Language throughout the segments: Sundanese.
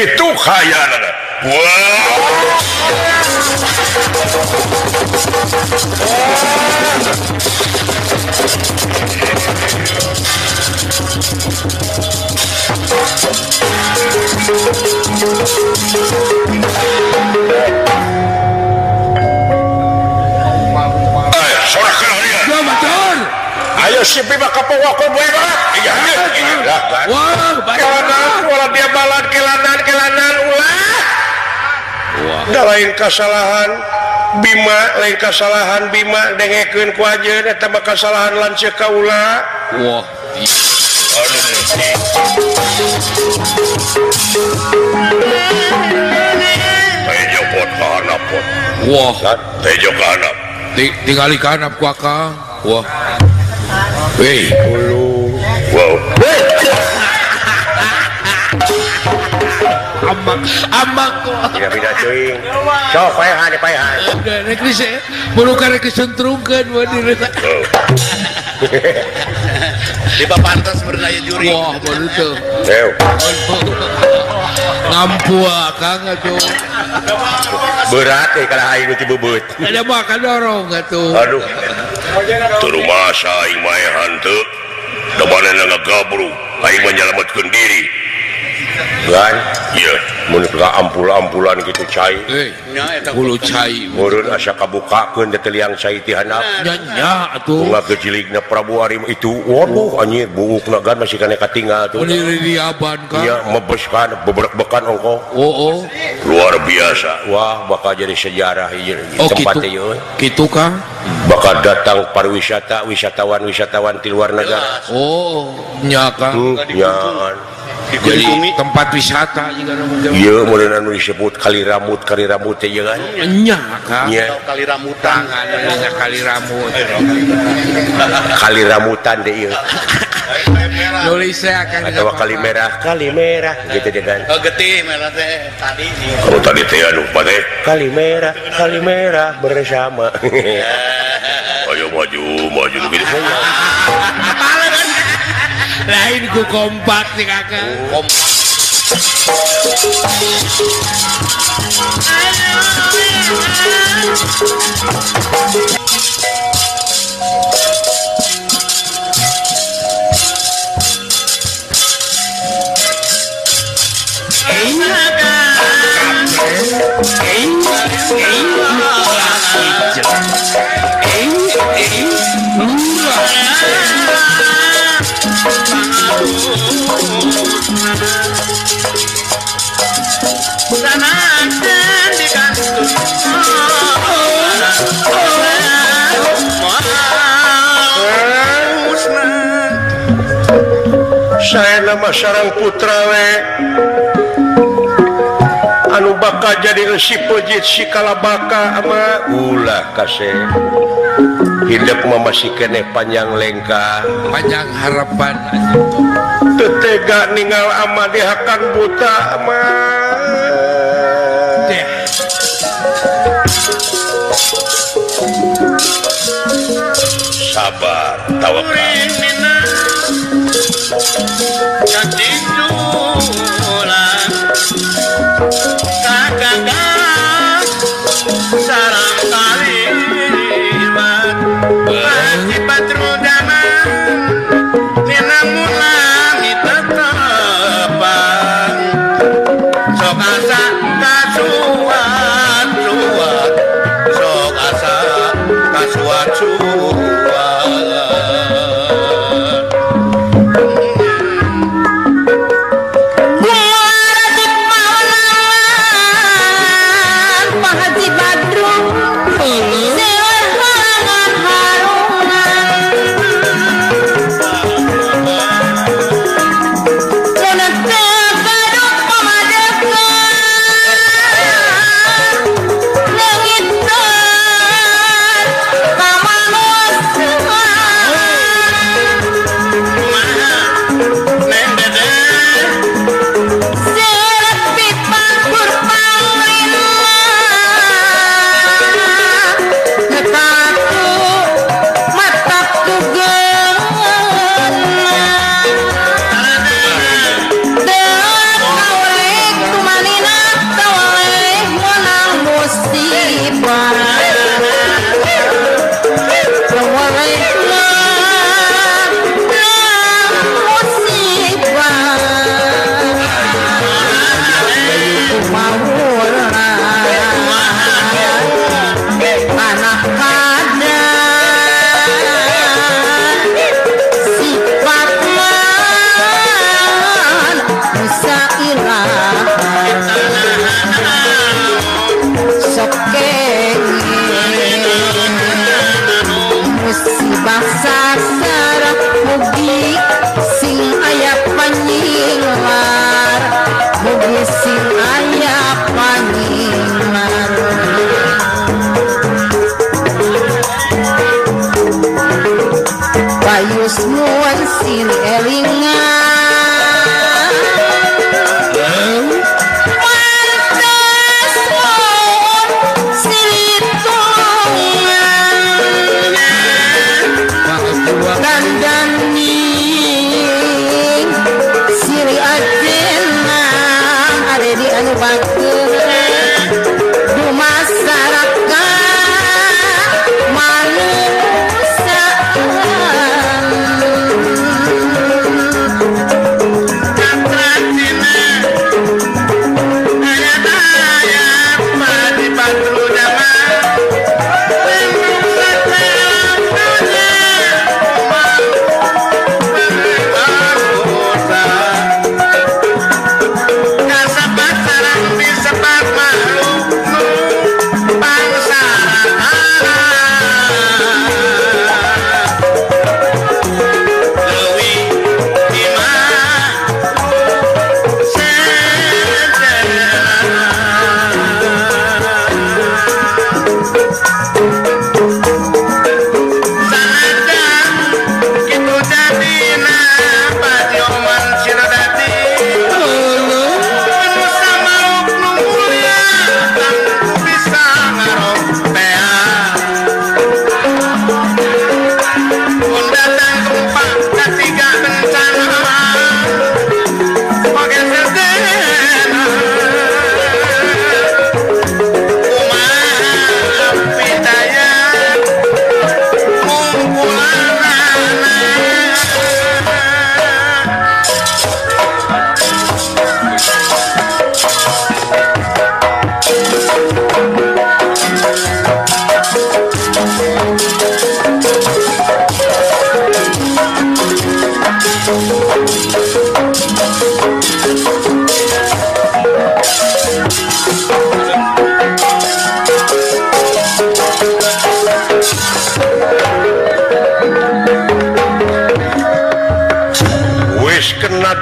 Kitu hayana. Wah. Ayo si Bima kapowako boy banget. Iya, iya. Wah, kelanan ulah dia balan kelanan kelanan ulah. Wah. Da lain kasalahan Bima, lain kasalahan Bima dengekeun ku ajeun eta mah kasalahan lanceuk kaula. Wah. Aduh. Tejo pot ka handap pot. Wah, tejo ka handap. Tingali ka handap ku akang. Wah. Weh, wow. Amak, amak kok. Tidak beda cuing. Sok paehan paehan. Rek dise, buru karek disentrungkeun we di. Di pantas berdaya juri. Wah, baru tuh. Ew. Ngampu akang atuh. Berat eh kalau aing nu tibebeut. Ada makan dorong atuh. Aduh. Teu masa aing maehan teu. Da manehna ngagabrug, aing mah nyalametkeun diri. Kan? Iya, mun ka ampul-ampulan gitu cai. Bulu cai. Meureun asa kabukakeun teh liang cai ti handap. Nya nya atuh. Bunga gejiligna Prabu Arim itu, waduh anjir buukna gan masih kana katinggal tuh. Mun diriaban kan. Iya, mebeskan, bebrek-bekan ongkoh. Oh, oh. Luar biasa. Wah, bakal jadi sejarah ieu oh, tempat gitu. Ieu. Kitu Kang. Bakal datang pariwisata, wisatawan-wisatawan ti luar negara. Oh, nya Kang. Nya. Jadi tempat wisata juga iya meureun anu disebut kali ramut teh kan nya Kang. Nya kali ramutan nya kali ramut. Kali ramutan teh ieu. Nulis saya akan atau kali merah gitu deh kan. Oh getih merah teh tadi. Oh tadi teh anu teh kali merah bersama. Ayo maju maju gitu. Lain ku kompak nih kakak. Kompak. Saya nama sarang putra we anu bakal jadi resi pejit si kalabaka ama ulah kasih hidup mah masih keneh panjang lengkah panjang harapan tetega ninggal ama dihakan buta ama deh. Sabar tawakal. Sing aya panyimar Payus muan sin elingan Pantes muan silitulungan Dandaning siri ajena Are di anu bager Dumasarakat manusia.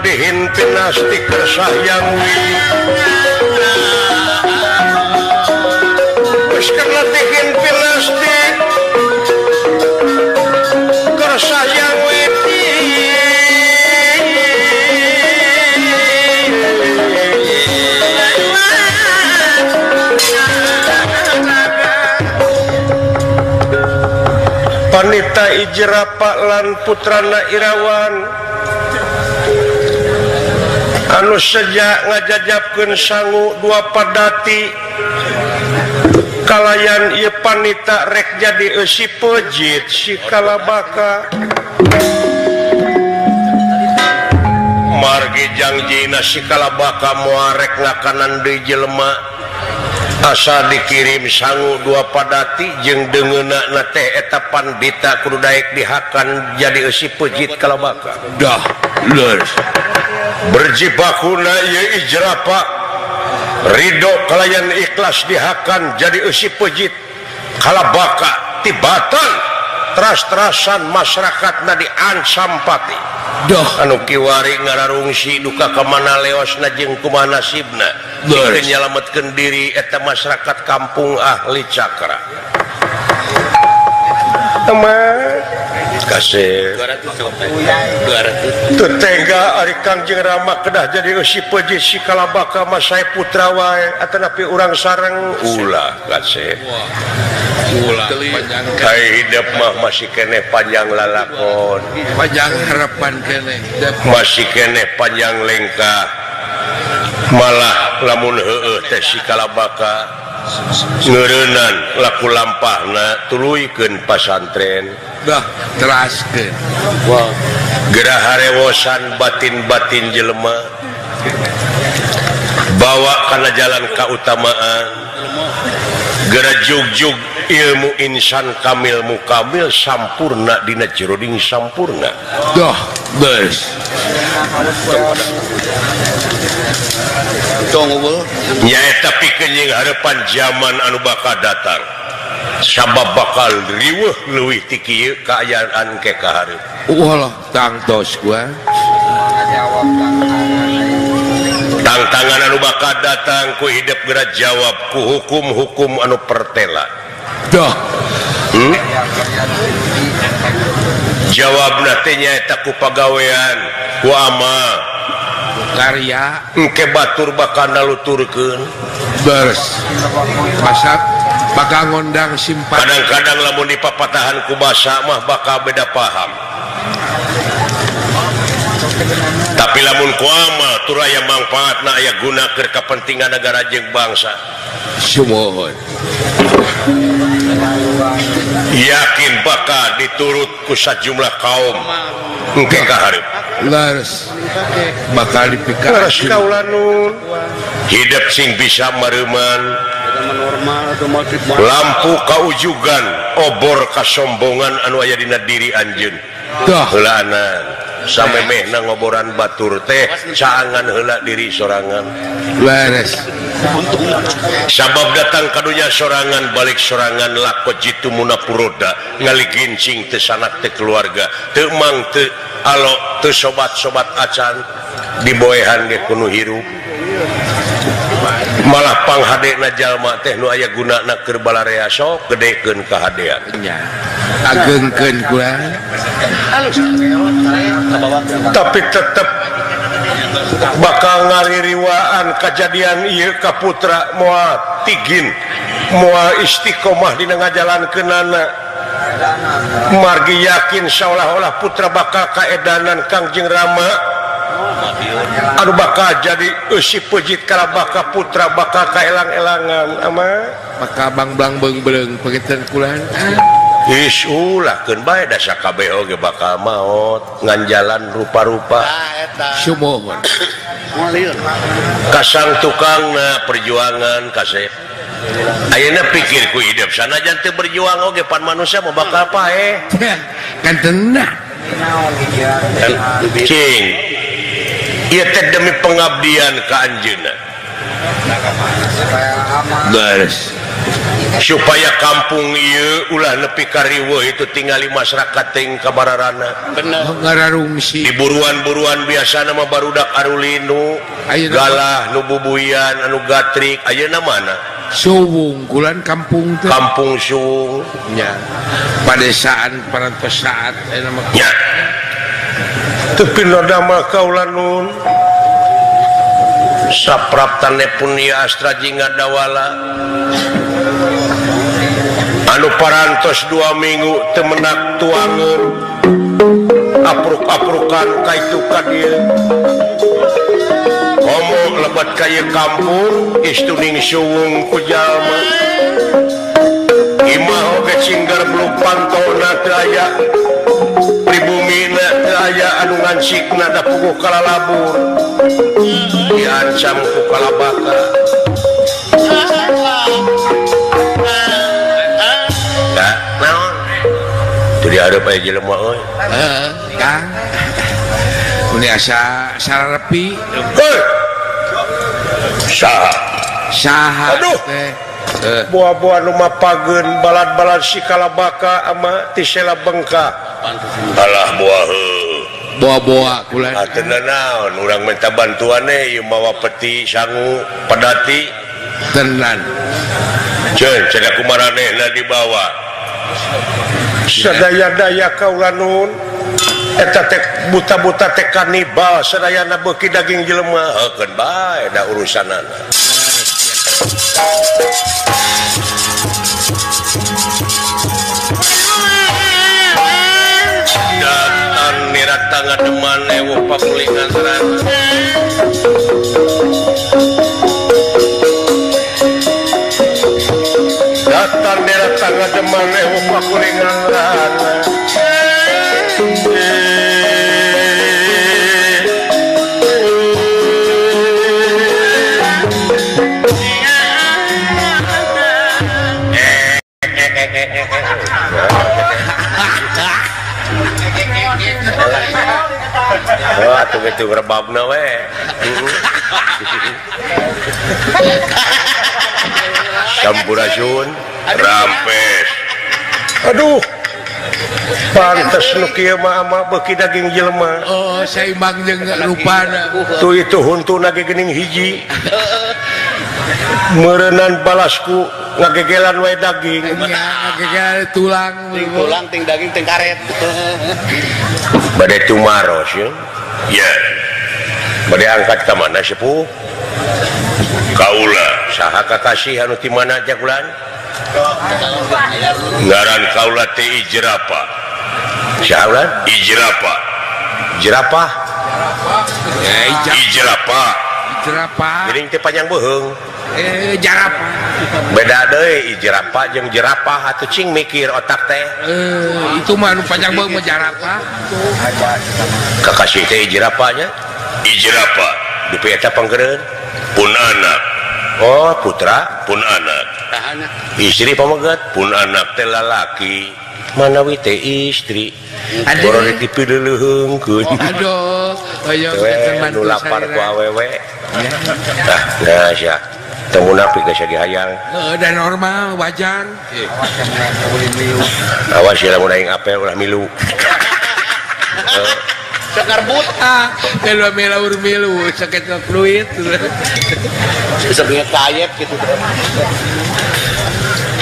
Dihintinasti kersayang wis kena dihintinasti kersayang witi Panita ijrapa lan putrana Irawan anu sejak ngajajapkeun sangu dua padati kalayan ieu panita rek jadi eusi pejit si kalabaka margi jangjina si kalabaka moal rek ngakanan deui jelema asa dikirim sangu dua padati jeung deungeunna na teh eta pandita kudu daek dihakan jadi eusi pejit kalabaka dah leus berjibakuna ieu ijrapa ridho kalayan ikhlas dihakan jadi eusi pejit kalabaka tibatan teras-terasan masyarakatna diancam pati doh anu kiwari ngararungsi duka ka mana leosna jeung kumaha nasibna pikeun nyalametkeun diri eta masyarakat kampung ahli cakra teman kasih 200 tetangga ari Kangjeng Rama kedah jadi eusi pejit si kalabaka mah sae putra wae atanapi urang sareng ulah kasih ulah panjang kai hidup mah masih keneh panjang lalakon panjang harapan keneh masih keneh panjang lengkah malah lamun heueuh teh si kalabaka ngeureunnan laku lampahna tuluykeun pasantren dah teraskeun wah gerah harewosan batin-batin jelema bawa kana jalan kautamaan gerah jugjug ilmu insan kamil mukamil sampurna dina jeroding sampurna dah geus nyaeta pikeun jeung harapan zaman anu bakal datang sabab bakal riweuh leuwih ti kieu kaayaan ke ka hareup walah tangtos gua. Tangtangan anu bakal datang ku hidup geura jawab ku hukum-hukum anu pertela. Dah. Jawabna teh nyaeta ku pagawean, ku amal, karya, engke batur bakal naluturkeun. Beres. Masak bakal ngondang simpan. Kadang-kadang lamun dipapatahan ku basa mah bakal beda paham. Tapi lamun ku amal tur aya mangfaatna aya guna keur kapentingan negara jeung bangsa. Sumuhun. Yakin bakal diturut ku sajumlah kaum engke ka hareup. Leres. Bakal dipika. Leres kaula nun. Hidup sing bisa mareuman. Lampu kaujugan, obor kasombongan anu aya dina diri anjeun. Dah. Heulaanan samemehna ngoboran batur teh caangan heula diri sorangan. Leres. Sabab datang kadunya sorangan balik sorangan lako jitu munapuroda ngaligincing teu sanak teu keluarga teu mang teu alo teu sobat-sobat acan diboehan ge kuno hirup malah panghadena jalma teh nu aya gunana keur balarea sok gedekeun kahadean nya agengkeun kurang tapi tetep bakal ngaririwaan kejadian ieu ka putra moal tigin moal istiqomah dina ngajalankeunana margi yakin seolah-olah putra bakal kaedanan Kangjeng Rama anu bakal jadi eusi pejit kalabaka putra bakal kaelang-elangan ama bakal bangblang beung-beung panginten kula. Is ulah keun bae da sakabeh oge bakal maot ngan jalan rupa-rupa. Sumuhun. Kasang tukangna perjuangan kasep. Ayeuna pikir ku hidup sanajan teu berjuang oge pan manusia mah bakal paeh. Kan tenang. Cing. Ieu teh demi pengabdian ka anjeunna. Beres. Supaya kampung ieu ulah nepi ka riweuh itu tingali masyarakat ting kabararana. Bener. Ngararungsi. Di buruan-buruan biasana mah barudak arulinu, galah nu bubuyan anu gatrik ayeuna mana? Suwung kulan kampung teh. Kampung suwung nya. Padesaan parantos saat ayeuna mah. Nya. Tapi loda mah kaula nun. Sapraptane pun ieu astra jingga dawala. Anu parantos 2 minggu temenak tuangan apruk-aprukan kaitu ka dieu komo lebat ka ieu kampung istuning suwung ku jalma imah oge cinggar beluk pantona teu aya pribumina teu aya anu ngancikna da puguh kalalabur diancam ku kalabaka. Dihadap aya jelema euy. Heeh, Kang. Mun asa sararepi. Heuh. Saha? Saha Aduh. teh. Buah-buah nu mapageun balad-balad si kalabaka ama ti sela bengka. Alah buah heuh. Boa-boa kula. Ah teu naon urang minta bantuan ieu mawa peti sangu pedati. Tenan. Ceun cenah kumaranehna dibawa. Sadaya-daya kaula nun eta teh buta-buta teh kanibal sadayana beuki daging jelema heukeun bae da urusanana. Datan nirata ngademan ewuh pakulingan rana. Datan nirata ngademan ewuh pakulingan rana. Wah, tuh gitu rebabna we. Sampurasun, rampes. Aduh, Pantes nu kieu mah ama beuki daging jelema. Oh, saimbang jeung rupana. Tuh itu huntuna ge geuning hiji. Meureunnan balasku ngagegelan wae daging. Nya ngagegelan tulang, ting tulang, ting daging, ting karet. Bade tumaros ye. Ya. Bade angkat ka mana sepuh? Kaula saha kakasih anu ti mana jagulan? Ngaran kaula teh Ijrapa. Saha ulan? Ijrapa. Jerapah. Ijrapa. Jerapah. Geuning teh panjang beuheung. Jarapah. Beda deui jerapah jeung jerapah atuh cing mikir otak teh. Itu mah anu panjang beuheung mah jarapah. Kakasih teh jerapah nya. Ijrapa. Dupi eta pangkereun pun anak. Oh, putra pun anak. Istri pamegat pun anak teh lalaki. Manawi teh istri. Aduh, dipileuleungkeun. Aduh, hoyong nu lapar ku awewe. Tah, nah sia. Teu munafik geus dihayang. Heeh, da normal, wajar. Awas ya lamun aing apel ulah milu. Sakarbut ah, kalau melaur milu sakit fluid. Sebenarnya kayep gitu.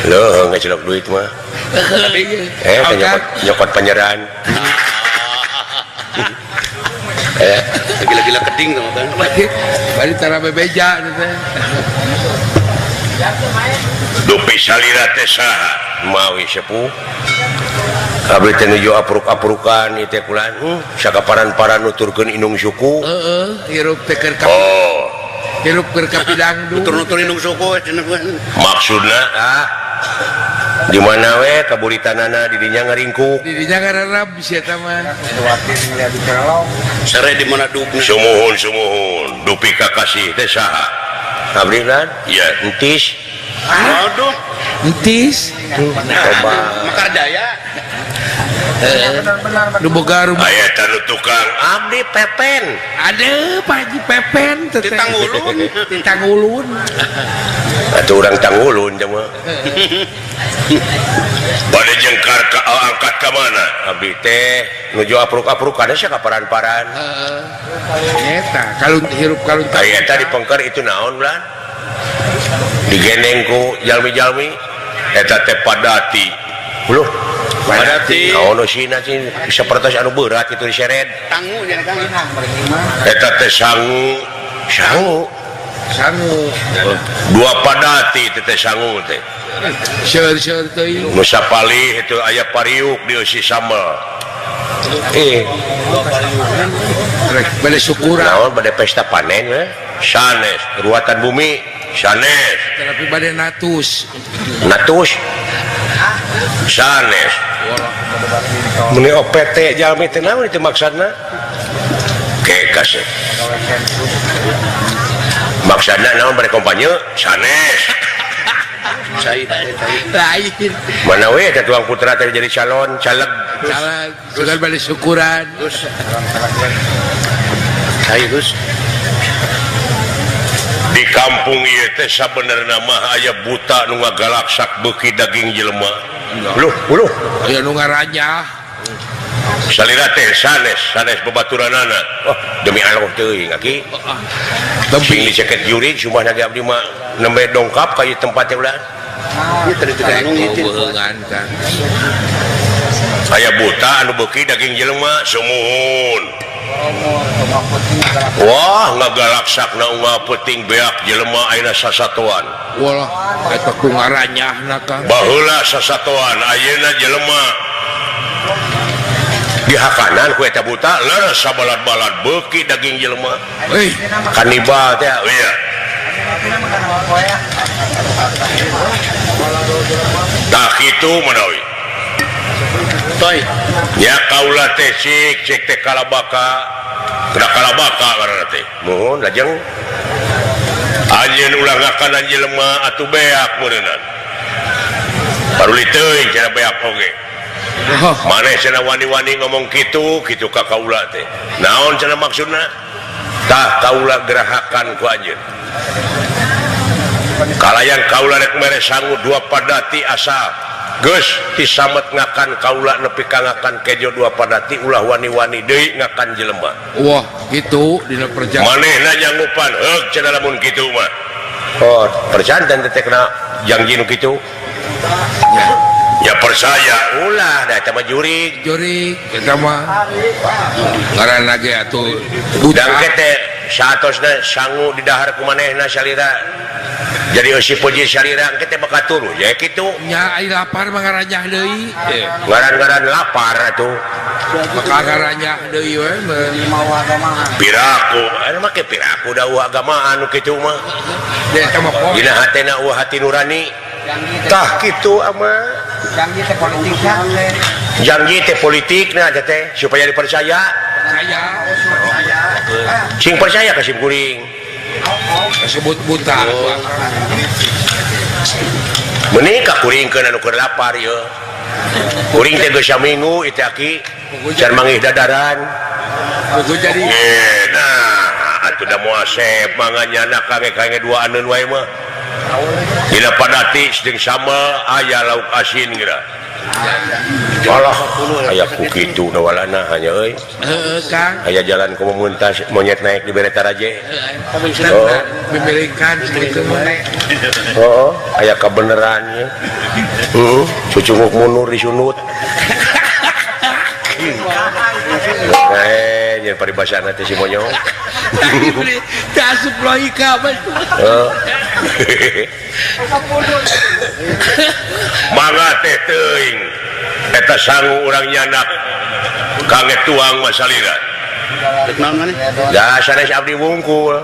Loh, ngecelok duit mah. Nyokot penyerahan. Gila-gila keding sama kan. Bari tara bebeja teh. Dupi salira teh saha? Mawi sepuh. Abdi teh nuju apruk-aprukan ieu teh kulan. Sakaparan-paran nuturkeun indung suku. Heeh, hirup teh keur ka. Oh. Hirup keur kapidangdu. Nutur-nutur indung suku cenah. Maksudna ah di mana we kaburitanana di dinya ngaringkuk. Di dinya ngararab sia eta mah. Sare di mana dupna. Sumuhun sumuhun dupi kakasih teh saha? Abdi kan? Ya, entis. Waduh, entis. Coba. Mekar Jaya. Nu boga rumah. Aya tanu tukang abdi Pepen. Aduh, Pak Haji Pepen teh. Di Tanggulun, di Tanggulun. Atuh urang Tanggulun teh mah. Bade jengkar ka angkat ka mana? Abdi teh nuju apruk-aprukan sia kaparan-paran. Heeh. Eta kalun hirup kalun. Aya eta di pengker itu naon ulan? Digendeng ku jalmi-jalmi eta teh padati. Uluh, padati. Naon sina sih sapertos anu berat itu diseret. Tangu nya Kang. Eta teh sangu, sangu. Sangu. Dua padati teh sangu teh. Seur-seur teuing. Nu sapalih itu aya pariuk dieusi sambel. Bade syukuran. Naon bade pesta panen we? Sanes, ruatan bumi sanes. Tapi bade natus. Natus. Sanes. Meni OPT jalmi teh naon itu maksudna? Kekas. Maksudna naon bade kampanye? Sanes. Lain. Mana we eta tuang putra teh jadi calon, caleg. Caleg, sudah bade syukuran. Gus. Di kampung ieu teh sabenerna mah aya buta nu ngagalaksak beuki daging jelema. Uluh, uluh. Aya nu ngaranyah. Salira teh sanes, sanes babaturanana. Oh, demi Allah teuing aki. Sing diceket jurig sumpah ge abdi mah nembe dongkap ka ieu tempat teh ulah. Ieu teh diganung ieu. Aya buta anu beuki daging jelema sumuhun. Wah, ngagalaksakna unggal peuting beak jelema ayeuna sasatoan. Walah, eta ku ngaranyahna Kang. Baheula sasatoan, ayeuna jelema. Dihakanan ku eta buta leres sabalad-balad beuki daging jelema. Euy, kanibal teh iya. Tah kitu manawi. Toy. Ya kaula teh cik cik teh kalabaka. Kena kalabaka ngaranna teh. Muhun lajeng anjeun ulah ngakanan jelema atuh beak meureunnan. Paruli teuing cenah beak oge. Maneh cenah wani-wani ngomong kitu, kitu ka kaula teh. Naon cenah maksudna? Tah kaula gerahakan ku anjeun. Kalayan kaula rek mere sangu dua padati asal Geus ti samet ngakan kaula nepi ka ngakan kejo dua padati ulah wani-wani deui ngakan jelema. Wah, kitu dina perjanjian. Manehna nyanggupan heug cenah lamun kitu mah. Oh, perjanjian teh kena janji nu kitu. Ya. Ya percaya ulah da eta mah jurig. Jurig eta mah. Ngaranna ge atuh budang teh saatosna sangu di dahar ku manehna salira. Jadi eusi puji salira engke teh bakal turu ya kitu. Nya ai lapar mah ngaranyah deui. Ngaran-ngaran lapar atuh. Bakal ngaranyah deui we. Piraku, anu make piraku da eueuh agamaan nu kitu mah. Da eta mah dina hatena eueuh hati nurani. Tah kitu ama. Janji teh politikna teh. Janji teh politikna teh supaya dipercaya. Percaya. Sing percaya ka sim kuring. Kasebut buta. Meuni ka kuring keun anu keur lapar ieu. Kuring teh geus saminggu ieu teh aki can manggih dadaran. Kudu jadi. Nah, atuh da moal sep manganyana kange-kange dua aneun wae mah. Dina padati jeung sama aya lauk asin geura. Alah, aya ku kitu nawalana hanya euy. Heeh, Kang. Aya jalan ku muntas monyet naik di bere taraje. Oh, mimilikan kitu mah. Heeh, aya kabeneran nya. Heeh, cucunguk mundur disunut. Eh, jeung paribasana teh si monyong. Teu asup logika mah. Heeh. Mangga teh teuing. Eta sangu urang nyanak kange tuang masalira. Rek naon maneh? Da sanes abdi wungkul.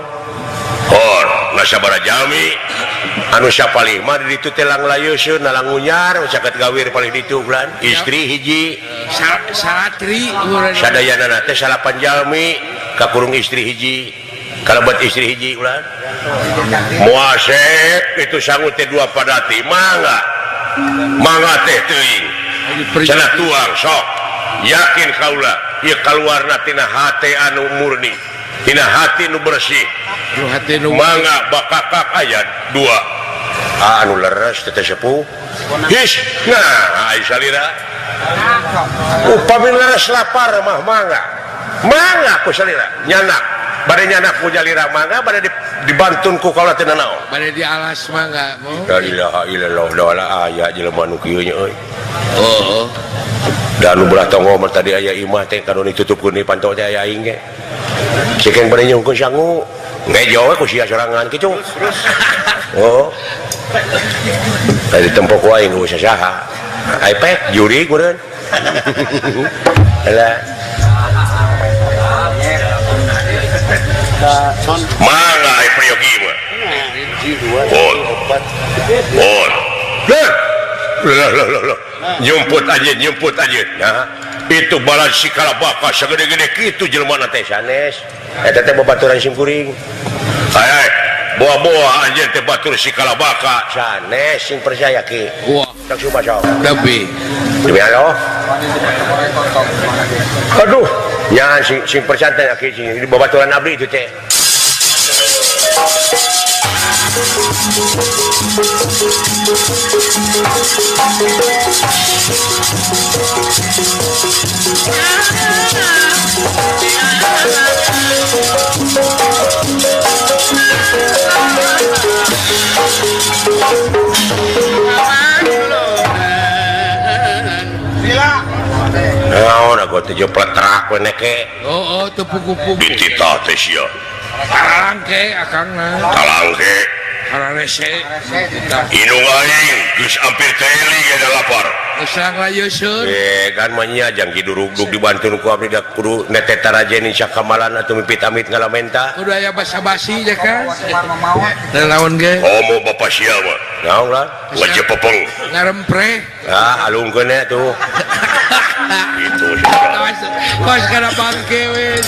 Hor, ngasabara jalmi anu sapalih mah di ditu teh langlayeuseun nalangunyar caket gawir palih ditu bulan. Istri hiji salatri sadayana teh salapan jalmi kakurung istri hiji. Kalebet istri hiji ulah. Muasep itu sangu teh dua padati mangga. Mangga teh teuing. Cenah tuang sok. Yakin kaula ieu kaluarna tina hate anu murni. Tina hati nu bersih. Mangga bakakak aya dua. Ah anu leres teh sepuh. His, nah ai salira. Upami leres lapar mah mangga. Mangga ku salira nyanak. Bade nyanak ku jalira mangga bade dibantun ku kaula teh nanaon. Bade dialas mangga. La ilaha illallah la aya jelema nu kieu nya euy. Heeh. Da anu belah tonggo mah tadi aya imah teh kadon ditutupkeun di panto teh aya aing ge. Sikeng bade nyungkeun sangu ngejo we ku sia sorangan kitu. Oh. Tadi tempo ku aing geus saha. Ai pek juri meureun. Lah. Mangga ai priyogi mah. Pon. Pon. Lah lah lah. Nyumput aja. Nah, itu balan si kalabaka sagede-gede kitu jelema teh sanes. Eta teh babaturan sim kuring. Ai, boa-boa anjeun teh batur si kalabaka sanes sing percaya ki. Wah, tak coba sok. Tapi demi Allah. Aduh, nya sing percaya teh ki sing babaturan abdi itu teh. Naon aku teh jepletrak we neke. Oh, teu pugu-pugu. Dititah teh sia. Talangke akangna. Talangke. Kararese. Indung aing geus ampir teli ge lapar. Geus langlayeuseun. Kan mah nya jang kidurugdug dibantun ku abdi da kudu nete tarajen sakamalan atuh mipit amit ngalamenta. Kudu aya basa-basi je kan. Naon ge? Omo bapa sia mah. Naon lah? Wajib pepeng. Ngarempre. Ah, alungkeun atuh. Itu kos kana bangke we.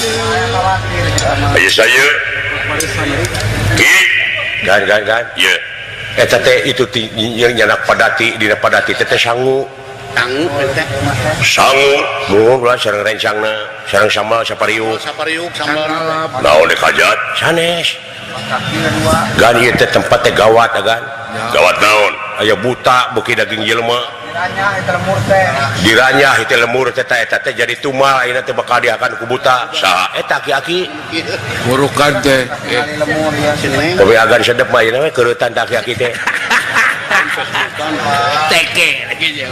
Ayo saya. Ki gan. Ye. Eta teh itu nyanak padati dina padati teh sangu. Sangu teh. Sangu. Mun ulah sareng rencangna, sareng sambal sapariuk. Sapariuk sambal. Naon dek hajat? Sanes. Gan ieu teh tempat teh gawat agan. Gawat naon? Aya buta beuki daging jelema. Diranyah itu lemur teh eta teh jadi tumal ayeuna teh bakal dihakan ku buta. Saha eta aki-aki? Murukan teh. Tapi agan sedep mah ayeuna we keuretan teh aki-aki teh. Teke lagi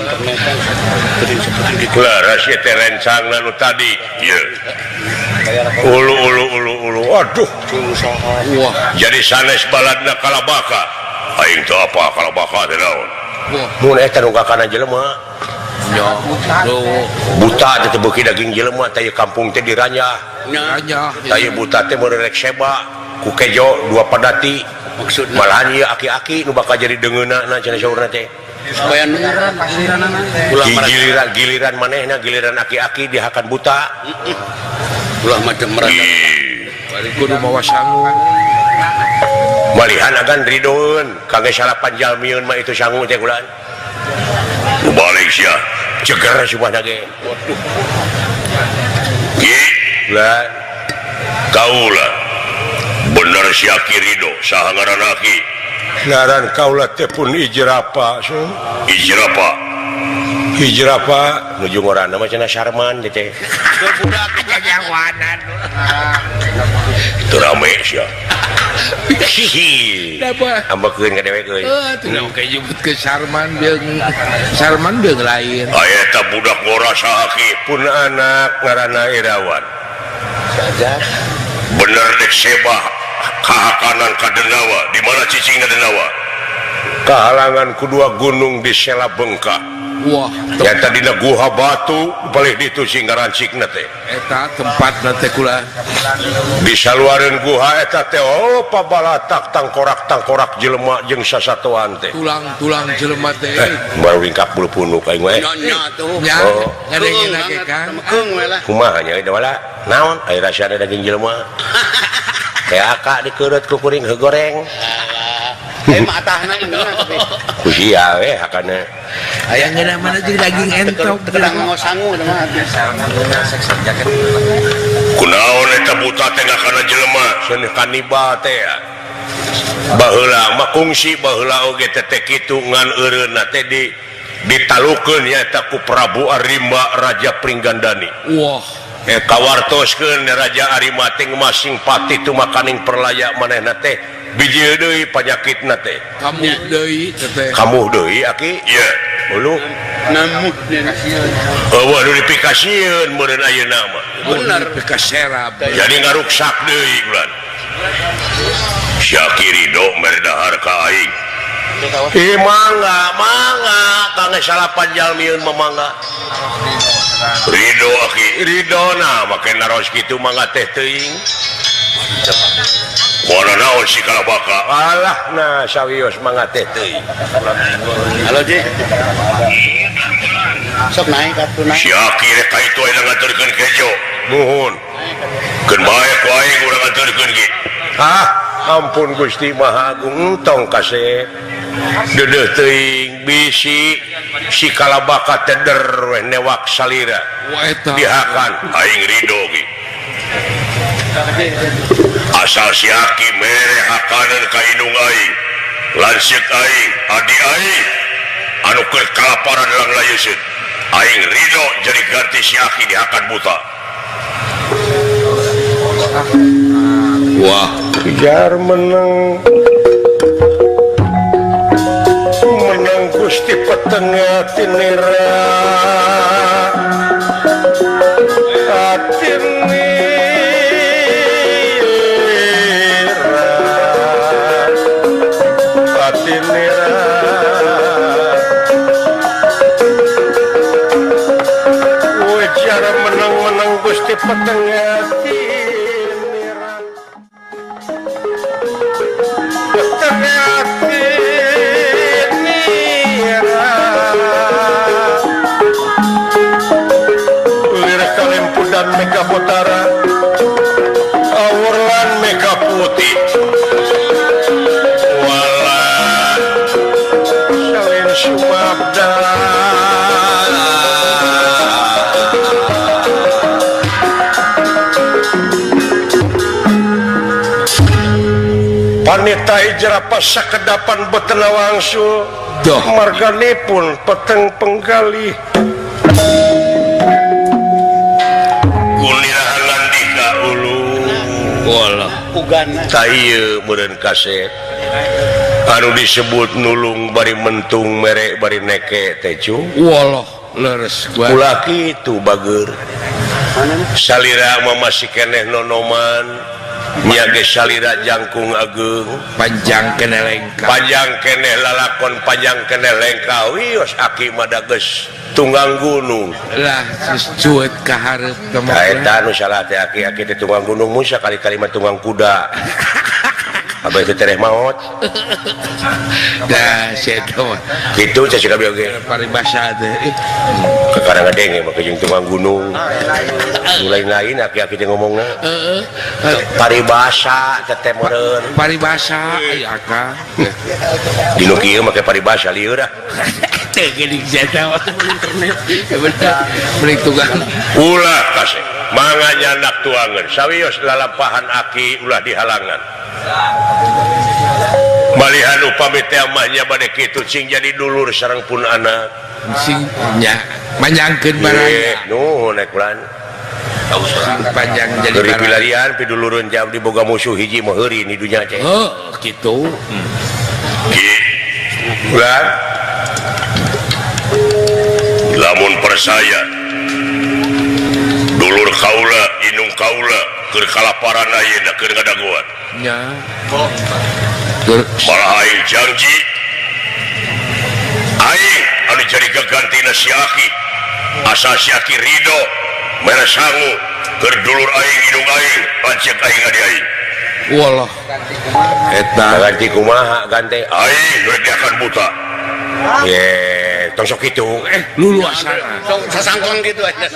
leres ieu teh rencangna nu tadi. Ieu. Ulu ulu ulu ulu. Aduh. Wah. Jadi sanes baladna kalabaka. Aing teu apa kalabaka teh naon. Mun eta nu kakana jelema. Nya. Buta teh beuki daging jelema teh kampung teh diranyah. Ranyah. Teh buta teh meureuh rek seba ku kejo dua padati. Maksudna malahan ieu aki-aki nu bakal jadi deungeunna cenah saurna teh. Supaya giliran giliran manehna giliran aki-aki dihakan buta. Ulah macam mereka. Bari kudu mawa sangu. Malihan agan ridoeun kangge salapan jalmieun mah itu sangu teh kulaan. Nu balik sia ceger subahna ge. Waduh. Ki lah kaula bener si aki Ridho saha ngaran aki ngaran kaula teh pun Ijrapa Ijrapa Ijrapa nuju ngaranna mah cenah Sarman teh budak jajawanan teu rame sia hihi ambekeun ka dewek euy heuh teu oke nyebut ke Sarman jeung Sarman jeung lain aya eta budak ngora saha aki pun anak ngaranna Irawan bener dek sebah kahakanan ka Denawa di mana cicingna Denawa kahalangan kedua gunung di Sela Bengkak. Wah, nyata dina guha batu palih ditu sing ngarancikna teh eta tempatna teh kula di saluareun guha eta teh oh pabalatak tangkorak-tangkorak jelema jeung sasatoan teh tulang-tulang jelema teh baru ringkak bulu punuk aing mah nya tuh nya ngadengena ge Kang kumaha nya eta wala naon aya rasana daging jelema kayak dikeureup ku kuring hegoreng. Eh mah atahna ngeunah tapi. Ku sia we hakana. Aya ngeunah mana jeung daging entok teu nganggo sangu teh mah. Kunaon eta buta teh ngakana jelema seuneuh kanibal teh. Baheula mah kungsi baheula oge teh teh kitu ngan eureunna teh di ditalukeun nyaeta ku Prabu Arimba Raja Pringgandani. Wah. Kawartoskeun Raja Arimba teh masing pati tumakaning perlaya manehna teh biji deui panyakitna teh. Kamuh deui teh. Kamuh deui aki? Ieu. Ulu. Namuh eueuh nu dipikasieun meureun ayeuna mah. Bener pikaserap. Jadi ngaruksak deui ulan. Syaki Ridho mere dahar ka aing. Ih mangga, mangga kangge salapan jalmieun mah mangga. Ridho aki Ridho na make naros kitu mangga teh teuing. Moal naon si kalabaka. Alah nah sawios mangga teh teuing. Halo Ji. Sok naik atuh naik. Si aki rek ka itu aya nganterkeun kejo. Nuhun. Keun bae ku aing urang nganterkeun ge. Hah, ampun Gusti Maha Agung tong kasep. Dedeuh teuing bisi si kalabaka teh der weh newak salira. Dihakan aing ridho ge. Asal si aki mere hakanan ka indung aing, lanceuk aing, adi aing anu keur kalaparan lang layeuseun. Aing ridho jadi ganti si aki dihakan buta. Wah, kejar menang. Menang Gusti petengah tinira. Atinira. Atinira. Ujar menang-menang Gusti petengah tinira. Petengah tinira. Lir kalempudan mega putara, awurlan mega putih. Walah salin sumabda. Panita hijrah sakedapan betena wangsul marganipun peteng penggalih kunirahangan dika ulu walah ta ieu meureun kasep anu disebut nulung bari mentung merek bari neke teh cu walah leres ulah kitu bager salira mah masih keneh nonoman nya ge salira jangkung ageung panjang keneh lengkah panjang keneh lalakon panjang keneh lengkah wios aki mah da geus tunggang gunung lah cuet ka hareup tah eta nu salah teh aki-aki teh tunggang gunung mun sakali-kali mah tunggang kuda abah teh tereh maot dah sia mah kitu sia sikap oge paribasa teh kakarang ngadenge mah jeung tunggang gunung lain-lain aki-aki teh ngomongna heeh paribasa teh meureun paribasa aya akang dinu kieu make paribasa lieur ah teh geuning sia mah internet beli tukang ulah kasih mangga nyandak tuangan sawios lalampahan aki ulah dihalangan malihan upami teh mah nya bade kitu cing jadi dulur sareng pun anak sing nya manjangkeun barang nuhun ek bulan panjang jadi barang pilarian pidulurun jam diboga musuh hiji mah heuri di dunya teh heuh kitu ki bulan lamun percaya dulur kaula inung kaula keur kalaparan ayeuna keur ngadagoan nya malah aing janji aing anu jadi gagantina si aki asa si aki ridho mere sangu keur dulur aing inung aing lanceuk aing adi aing walah eta ganti kumaha ganti aing rek diakan buta ye tong sok kitu luluasana tong sasangkong kitu aja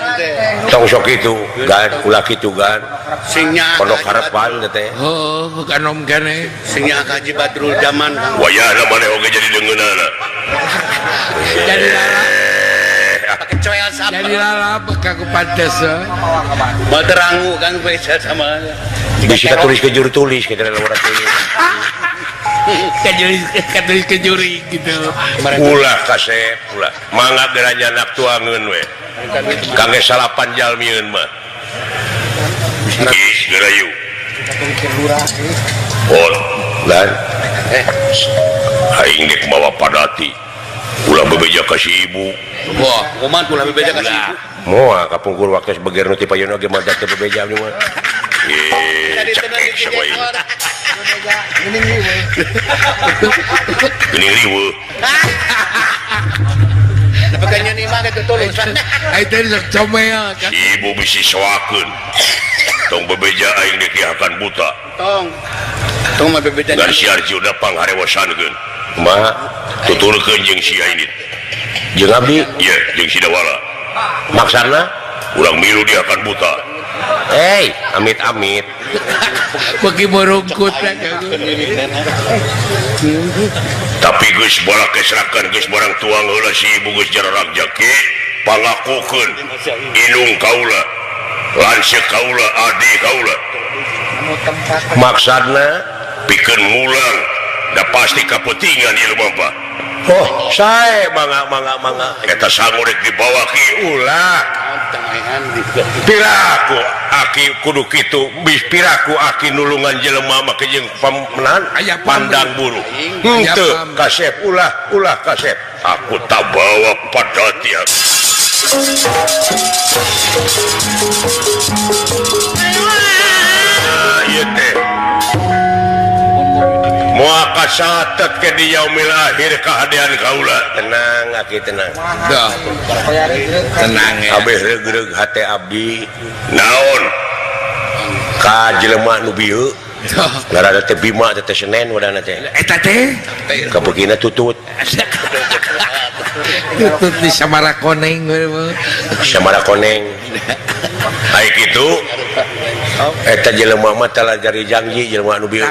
tong sok kitu gan ulah kitu gan singnya pondok harapan teh heuh kanom keneh singnya Haji Badrul Zaman wayahna maneh oge jadi deungeunana jadi lalap pakai coel sama jadi lalap kaku pantes baterangu kan bisa sama bisa tulis ke juru tulis kita lawan tulis katulis kejuri gitu ulah kasep ulah mangga geura nyanak tuangeun we kangge salapan jalmieun mah geus geura yuk oh lan aing dek mawa padati ulah bebeja ka si ibu wah kumaha ulah bebeja ka si ibu moal kapungkur waktu beger nu ti payuna ge mah teu bebeja abdi mah cekek sama ieu geuning riweuh Bukannya nih mah gitu tulusan ai teh sok comel si ibu bisi soakeun tong bebeja aing dikiakan buta tong tong mah bebeja ngan si Arjuna pangharewosankeun kumaha tuturkeun jeung si Aini jeung abdi ieu jeung si Dawala maksana urang milu diakan buta hei amit-amit bagi merungkut tapi geus bola kesrakan geus barang tuang heula si ibu geus jararak jaki pangakukeun inung kaula lanceuk kaula adi kaula maksudna pikeun mulang da pasti kapentingan ieu mah. Oh sae mangga mangga mangga eta sangu rek dibawa ki ulah piraku aki kudu kitu bis piraku aki nulungan jelema make jeung pamenan pandang buruk henteu kasep ulah ulah kasep aku tak bawa padati aku. Ieu teh moal kasatet ke di yaumil akhir kahadean kaula tenang aki tenang dah tenang ya abeh reug-reug hate abdi naon ka jelema nu bieu ngaranna teh Bima teh Senen wadana teh eta teh kabeukina tutut tutut di Samara Koneng Samara Koneng ai kitu eta jelema mah tala jari janji jelema nu bieu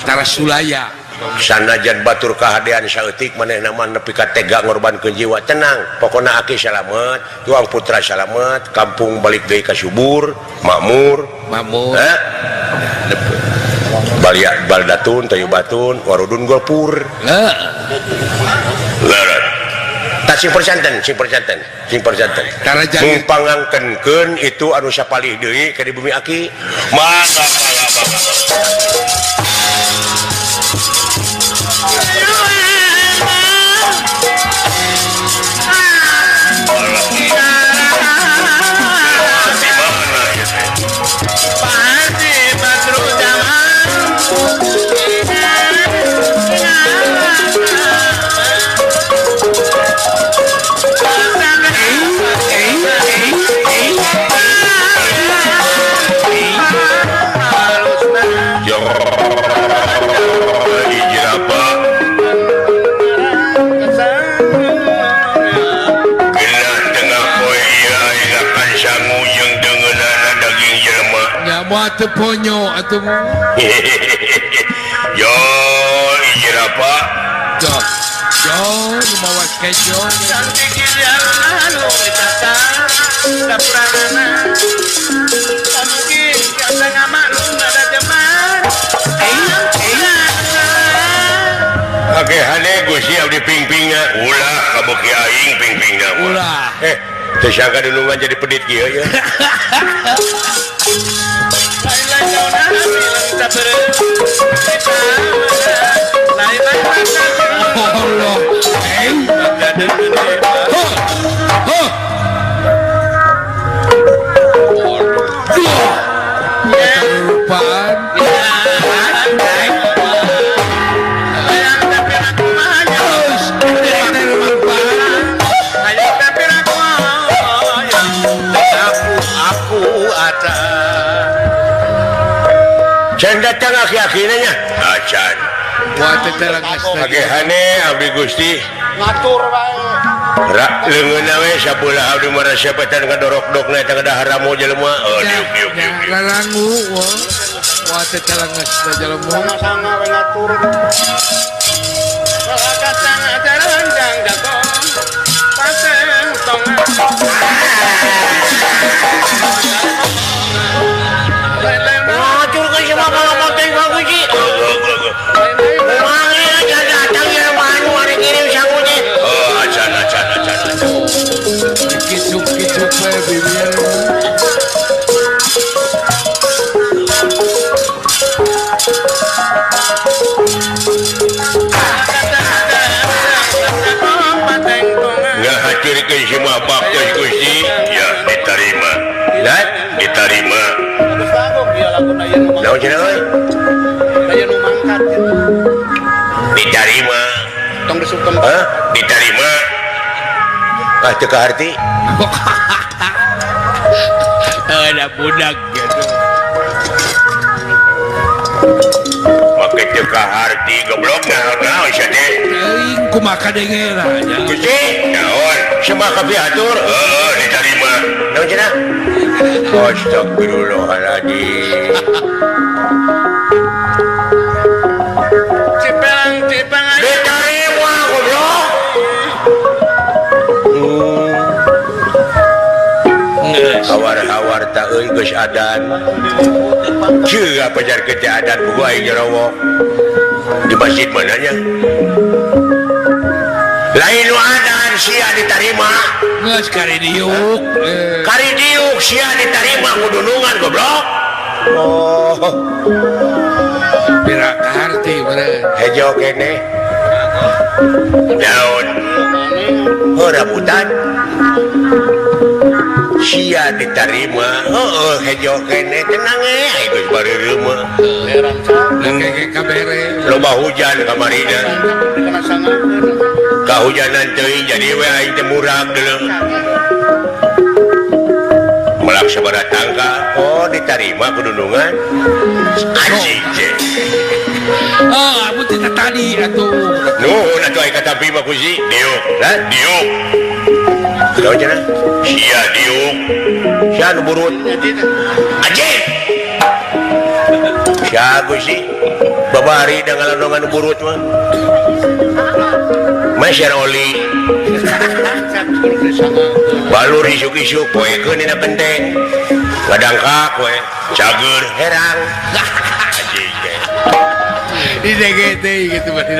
tara sulaya sanajan batur kahadean saeutik manehna mah nepi ka tega ngorbankeun jiwa tenang pokona aki salamet tuang putra salamet kampung balik deui ka subur makmur makmur Baliat baldatun tayyibatun warudun gopur. Lerat. Tak sing persanten, sing persanten, sing persanten. Mung pangangkenkeun itu anu sapalih deui ka di bumi aki. Mangga mangga mangga. Teponyo atau yo ijrapa yo yo mawa kejo oke hane Gusti abdi ping-pingna ulah kabeuki aing ping-pingna ulah teu sangka dunungan jadi pedit kieu ya. Allah. Can datang aki-akina nya acan. Oke hane abdi Gusti ngatur wae. Rak leungeunna we sabelah abdi mah resepatan kadorok-dokna eta kada haramo jelema. Oh diuk diuk diuk. Lalangu wah teh telengesna jelema. Sama-sama we ngatur. Semua baktos Gusti ya diterima. Dan diterima. Naon cenah euy? Diterima. Tong disukem. Hah? Diterima. Ah teu kaharti. Ada budak gitu. Make teu kaharti goblok naon-naon sia teh. Teuing kumaha kadenge lah nya. Gusti, naon? Sembah kapihatur? Heeh, diterima. Naon cenah? Astagfirullahaladzim. Cipang cipang aja. Diterima goblok. Hawar-hawar tak euy geus adan. Ceu apa jar teh adan buku aing nyerowok. Di masjid mananya? Lain nu adan sia diterima. Geus kari diuk. Kari diuk sia diterima kudunungan goblok. Oh. Pira kaharti meureun. Hejo keneh. Daun. Oh rambutan. Sia diterima. Heeh, hejo keneh tenang we geus bareureum mah. Loba hujan kamarina. Kahujanan teuing jadi we aing teh murag deuleu. Melak sabaraha tangka. Oh, diterima kudunungan. Anjing teh. Ah, mun teh tadi atuh. Nuhun atuh aing katampi mah Gusti. Diuk, ha? Diuk. Naon cenah? Sia diuk. Sia nu burut. Anjing. Sia Gusti. Babari da ngalondongan nu burut mah. Masya oli. Balur isuk-isuk poekeun dina penteng. Ngadangkak we, cager herang. Anjing teh. Di DGT gitu berarti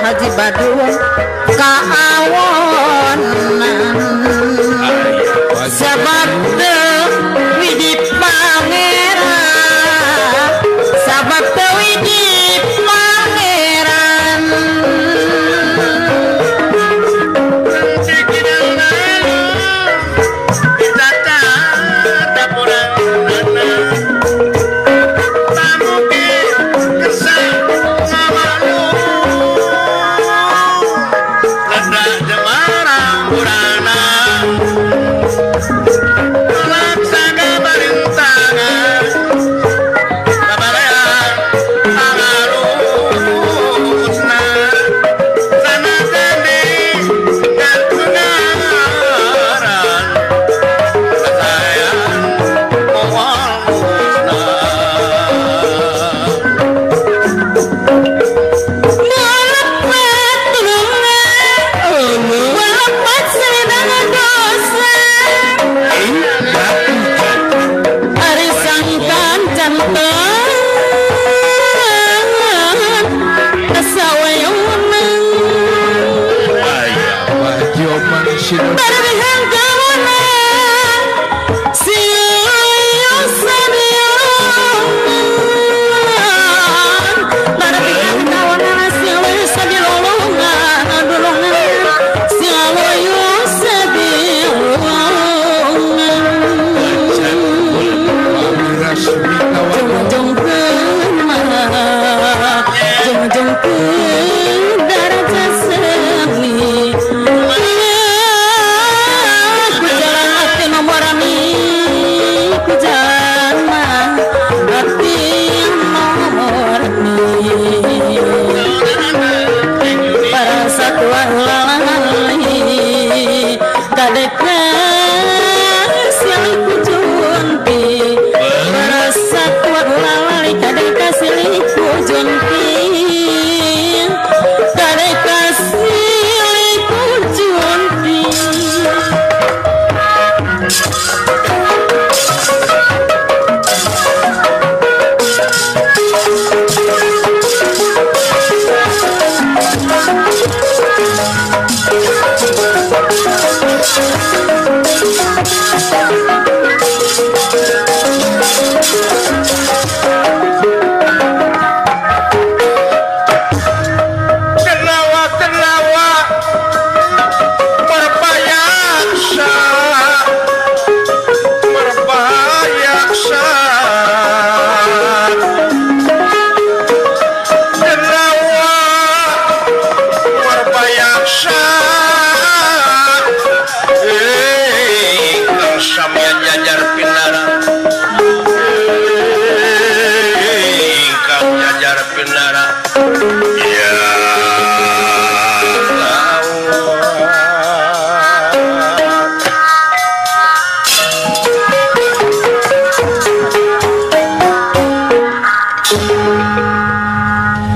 Haji Badung kaawonan sabab teu widi pangeran sabab teu widi pangeran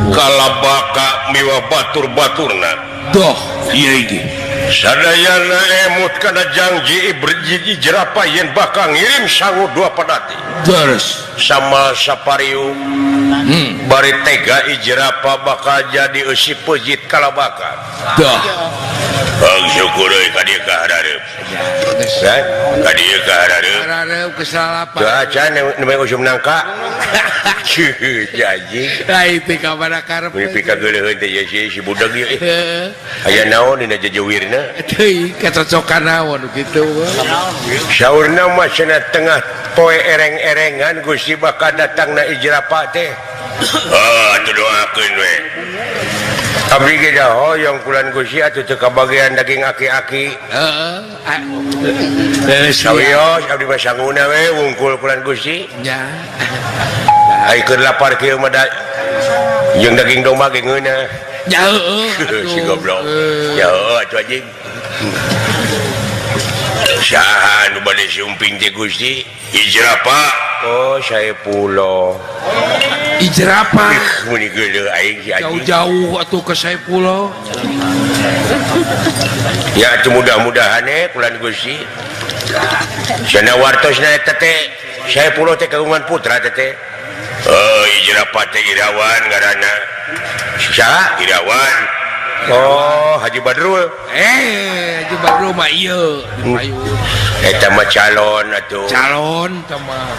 Kalabaka miwa batur-baturna doh ieu ge sadayana emut kana janji berjiji jerapah yen bakal ngirim sangu dua pedati terus sama sapariu bari tega ijrapa bakal jadi eusi peujit kalabaka doh bang syukur euy ka dieu ka harareup ka dieu ka harareup harareup kesalapan acan nu usum nangka jaji lain teh ka mana karep mimpi kageuleuheun teh ye si budak ieu aya naon dina jejewirna teuing kacocokan naon kitu saurna mah cenah tengah poe ereng-erengan Gusti bakal datangna ijrapa teh atuh doakeun we abdi ge da hoyong kulan Gusti atuh teu kabagian daging aki-aki heeh sawios abdi mah sanguna we wungkul kulan Gusti nya ai keur lapar kieu mah jeung daging domba ge ngeunah nya heueuh si goblok ya heueuh atuh anjing saha nu bade sumping teh Gusti ijrapa oh Saepuloh ijrapa muni geuleuh aing si anjing jauh-jauh atuh ke Saepuloh ya atuh mudah-mudahan kulan Gusti cenah wartosna eta teh Saepuloh teh kagungan putra teh teh oh ijrapa teh Irawan ngaranna saha Irawan oh Haji Badrul Haji Badrul mah ieu eta mah calon atuh calon teh mah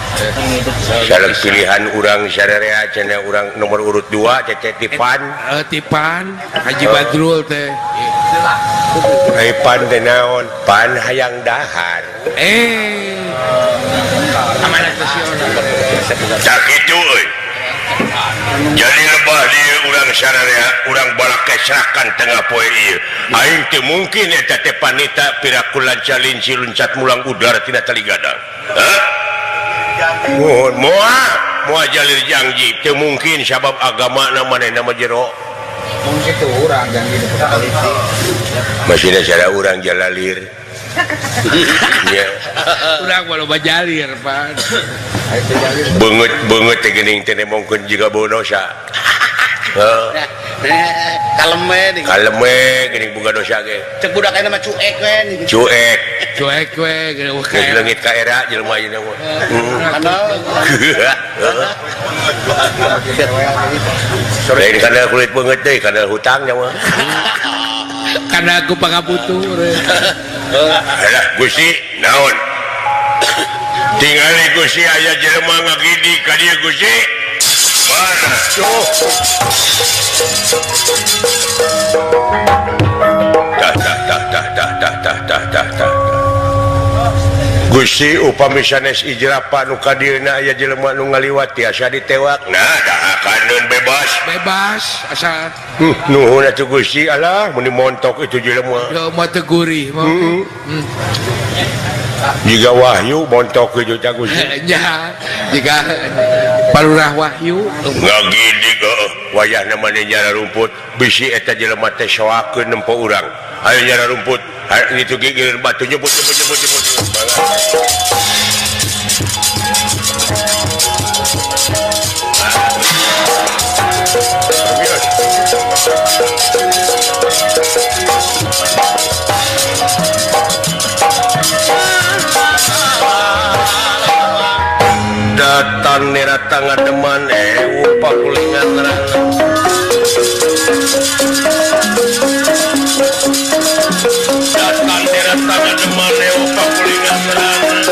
calon pilihan urang sararea cenah urang nomor urut 2 teh tipan tipan Haji Badrul teh ai pan teh naon pan hayang dahar amanah nasional tak kitu euy jadi lebah di urang sararea urang balakesrakan tengah poe ieu aing teu mungkin eta teh panita piraku lanca linci luncat mulang udara tina tali gadang hah moal moal jalir janji teu mungkin sabab agamana manehna mah jero mun kitu urang janji politik masih cara urang jalalir nya urang mah loba jalir pan beungeut beungeut teh geuning teh nemongkeun jiga bau dosa heuh kalem we kalem we geuning boga dosa ge cek budak ayeuna mah cuek we cuek cuek we geuning leungit ka era jelema ayeuna mah lain kana kulit beungeut deui kana hutang nya mah kana aku pangabutuh alah Gusti naon tingali Gusti aya jelema ngagidi ka dieu Gusti mana tuh tah tah tah tah tah tah tah tah tah tah Gusti upami sanes ijrapa nu ka dieuna aya jelema nu ngaliwat tiasa ditewak nah dahakeun bebas bebas asa nuhun atuh Gusti alah mun montok itu jelema jelema teu gurih mah jika Wahyu montok itu teh Gusti nya jika Palurah Wahyu ngagidig wayahna mane nyara rumput bisi eta jelema teh soakeun nempo urang ayo nyara rumput itu gigireun batu nyebut nyebut nyebut nyebut Datan nera ngademan pakulingan Datan nera ngademan pakulingan pakulingan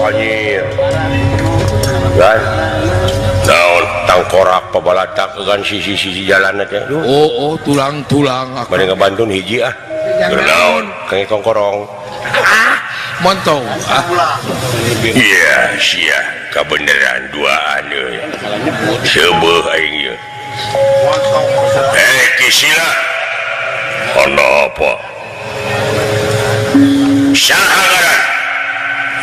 anjir kan naon tangkorak pabalatak kan sisi-sisi jalan teh oh tulang-tulang aku bade ngabantun hiji ah naon kang kongkorong ah montong ah iya sia kabeneran duaan euy seubeuh aing ieu Kisila ana apa saha ngaran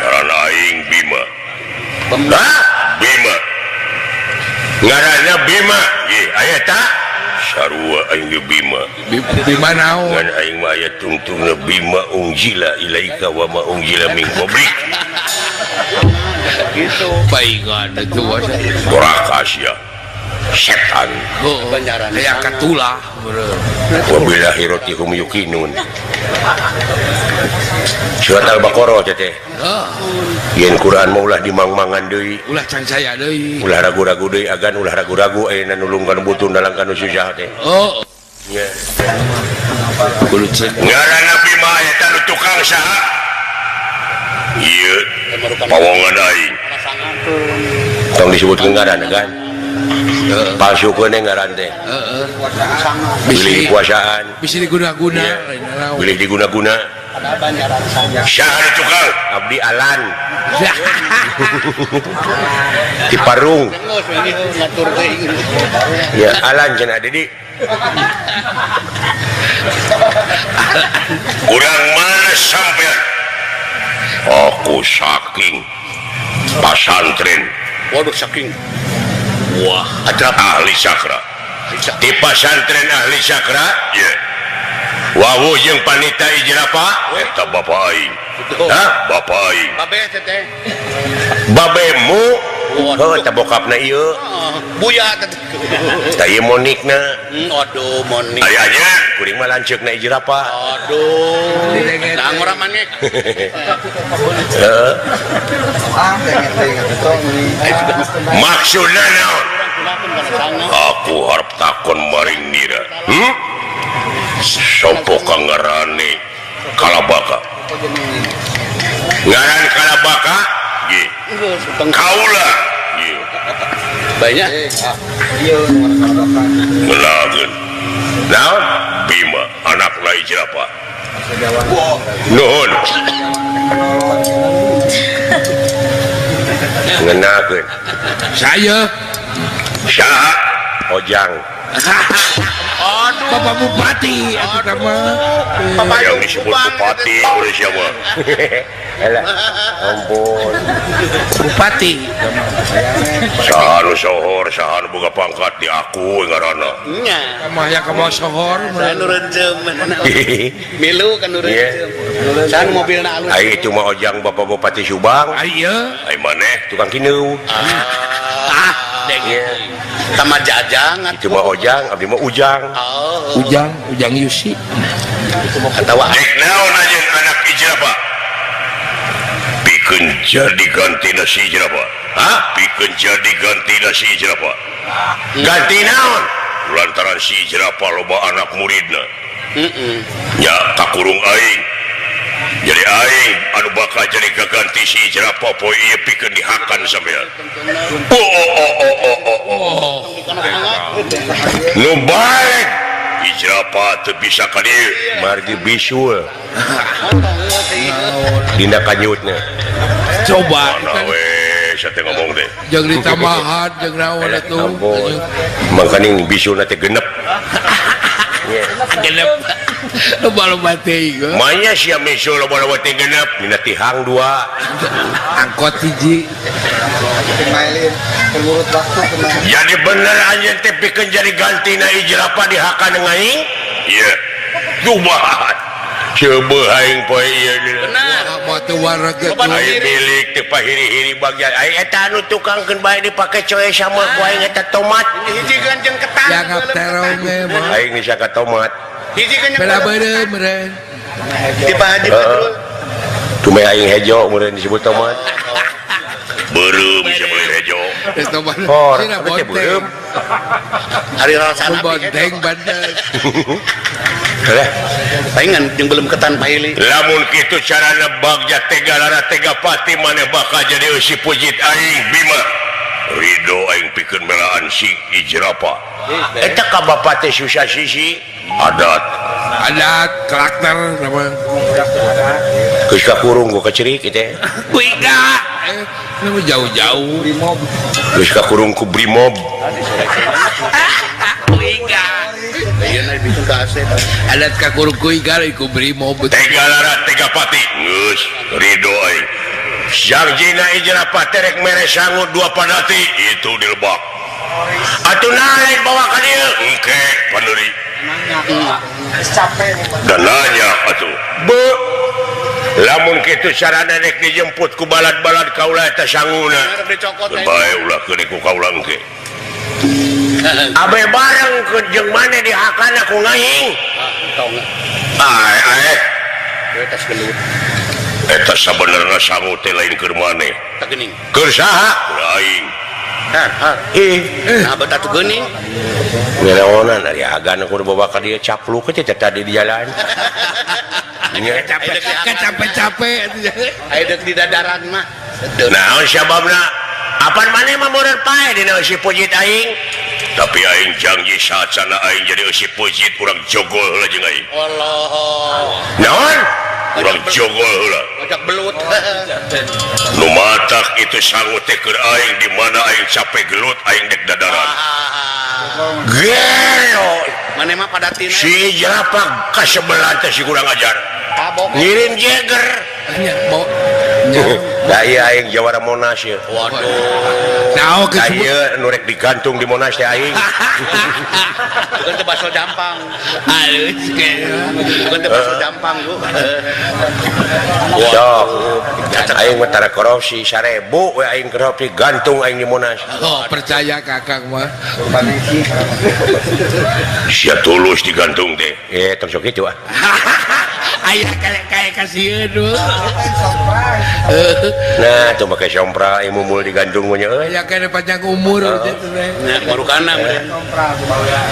ngaran aing Bima. Hah? Bima. Ngaranna Bima. Ye, aya ta? Sarua aing ge Bima. Bima naon? Ngan aing mah aya tungtungna Bima ungjila ilaika wa ma ungjila min qablik. Gitu. Paingan itu wasa. Doraka sia. Setan. Banjaran aya katulah. Wa bil akhirati hum yuqinun. Surat Al-Baqarah teh. Yen Quran mah ulah dimangmangan deui. Ulah cancaya deui. Ulah ragu-ragu deui agan ulah ragu-ragu ayeuna nulungkan butuh dalang kanu susah teh. Oh. Nya. Kudu cek. Ngaranna Bima eta nu tukang saha? Ieu pawongan aing. Tong disebutkeun ngaran kan? Palsukeun ngaran teh. Heeh. Bilih kuasaan. Bisi diguna-guna. Bilih diguna-guna. Saha tukang? Abdi Alan. Di Parung. Ya Alan cenah Dedi. Kurang mana sampean? Aku saking pasantren. Waduh saking. Wah, atrap ahli sakra. Di pasantren ahli sakra? Ya. Wawu jeung panita ijrapa? Eta bapa aing. Hah? Bapa aing. Babe teh. Babemu? Heuh, eta bokapna ieu. Buya teh. Tah ieu monikna. Aduh, monik. Ayahnya kuring mah lanceukna ijrapa. Aduh. Nah, ngora maneh. Heeh. Maksudna naon? Aku harap takon maring nira. Sopo kang ngarane Kalabaka? Ngaran Kalabaka? Nggih. Kaula. Nggih. Banyak. Melageun. Naon? Bima anak Lai Jerapa. Nuhun. Ngenakeun. Saya saha? Ojang. Aduh. Bapak Bupati atuh mah. Yang disebut Bupati oleh siapa? Elah, ampun. Bupati. Saha nu sohor, saha nu boga pangkat di aku ngaranna. Nya. Mah ya ka sohor. Saha nu rencem. Milu kan nu rencem. Saha nu mobilna alus. Ai itu mah Ojang Bapak Bupati Subang. Ai ieu. Ai maneh tukang kineung. Ah, deng. Sama Jajang itu mah Ojang, abdi mah Ujang. Oh. Ujang, Ujang Yusi. Atawa dek naon anjeun anak ijrapa? Pikeun jadi gantina si ijrapa. Hah? Pikeun jadi gantina si ijrapa. Ganti naon? Lantaran si ijrapa loba anak muridna. Heeh. Nya kakurung aing. Jadi aing anu bakal jadi kaganti si jerapa poe ieu pikeun dihakan sampean. Oh oh oh oh oh oh. Nu bae ijrapa teu bisa ka dieu margi bisul. Dina kanyutna. Coba mana we sia teh ngomong teh. Jeung ditambahan jeung naon atuh. Mangkaning bisulna teh genep. Genep. Loba-loba teh. Manya sia misul loba-loba teh genep dina tihang dua. Angkot hiji. Jadi bener anjeun teh pikeun jadi gantina ijrapa dihakan aing? Ieu. Jumahat. Coba aing poe ieu. Bener. Mah teu wareg aing milik teh pahiri-hiri bagian aing eta anu tukangkeun bae dipake coe sama ku aing eta tomat. Hiji ganjeng ketan. Jangap terong ge mah. Aing bisa ka tomat. Hiji ganjeng. Bela beureum meureun. Di Pak Haji Badrul. Tume aing hejo meureun disebut tomat. Beureum bisa meuli hejo. Hor, teh beureum. Ari rasana bonteng bandeng. Lah, paingan jeung belum ketan pahili. Lamun kitu carana bagja tega lara tega pati maneh bakal jadi eusi pujit aing Bima. Ridho aing pikeun melaan si ijrapa. Eta ka bapa teh susah sisi adat. Adat karakter nama. Geus kakurung ku kacerik teh. Kuiga. Nu jauh-jauh. Geus kakurung ku Brimob. Kuiga. Adat kakurung kuiga ku Brimob. Tega lara tega pati. Geus ridho aing. Jangjina ijrapa terek mere sangu dua padati itu dilebak. Atuh lain bawa ka dieu engke pandeuri. Dan nanya atuh. Be lamun kitu sarana rek dijemput ku balad-balad kaula eta sanguna. Bae ulah keun ku kaula engke. Abe bareng ke jeung maneh dihakana ku ngaing. Ae ae. Eta gelut. Eta sabenerna sangu teh lain keur maneh. Tah geuning. Keur saha? Keur aing. Har. Ih, nah bet atuh geuning. Ngelaonan ari agan kudu bawa ka dieu capluk teh tadi di jalan. Capek-capek. Aya deuk di dadaran mah. Naon sababna? Apan maneh mah meureun pae dina eusi pujit aing. Tapi aing janji sacana aing jadi eusi pujit urang jogol heula jeung aing. Allah. Naon? Urang jogol heula. Ngajak belut. Nu matak itu sangu teh keur aing di mana aing capek gelut aing dek dadaran. Gelo. Maneh mah padatina. Si jerapak ka sebelah teh si kurang ajar. Kabok. Ngirim jeger. Nya bawa. Da ieu aing jawara Monas ieu. Waduh. Naon Da ieu nu rek digantung di Monas teh aing. Bukan teh baso jampang. Alus Bukan teh baso jampang, Bu. Sok. Aing mah tara korupsi 1000 we aing korupsi gantung aing di Monas. Oh, percaya kakak mah. Sia tulus digantung teh. Eh, tong sok kitu ah. Aya kayak kasieun we. Nah, tuh make sompra aing mumul digantung mah nya euy. Aya kene panjang umur gitu teh. Nya barukana.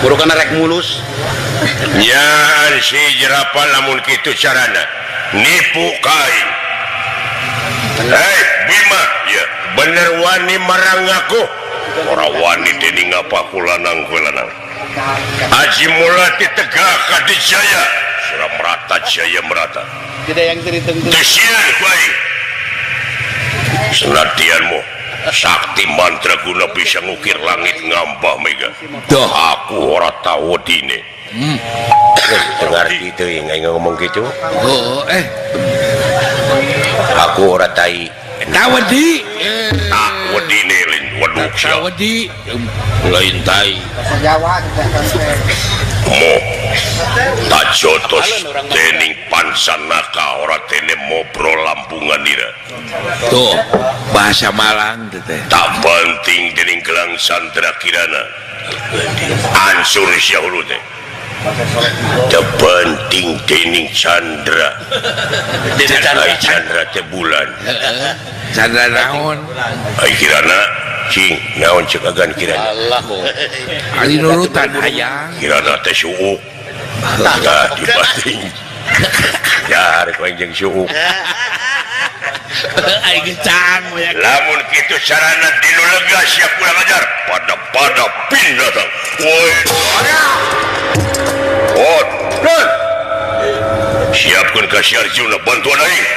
Barukana rek mulus. Nya si jerapa lamun kitu carana nipu ka aing. Hei Bima, ya bener wani marang aku. Ora wani dening apa ku lanang ku lanang. Aji mulati tegak kadijaya. Sura merata jaya merata. Tidak yang cerita itu. Teu sieun ku aing. Senatianmu sakti mandraguna bisa ngukir langit ngambah mega. Duh. Aku ora tau wedine. Ngarti teuing aing ngomong kitu. Oh, eh. Aku ora tai. Tak wedi. Tak wedine lain weduk sia. Tak wedi. Lain tai. Mo. Tajotos dening pansanaka ora dene mobro lampungan ira. Tuh, bahasa Malang teh. Tak banting dening gelang Sandra Kirana. Ansur sia hulu teh. Tebanting dening Chandra. Ai Chandra teh bulan. Chandra naon? Ai Kirana cing naon ceuk agan Kirana. Allah. Ari nurutan hayang. Kirana teh suuk. Tah dibanting. Ya arek aing jeung suuk. Ai gecang we. Lamun kitu carana dinu lega sia kurang ajar pada-pada pindatang. Woi. Odon. Siapkeun ka si Arjuna bantuan aing.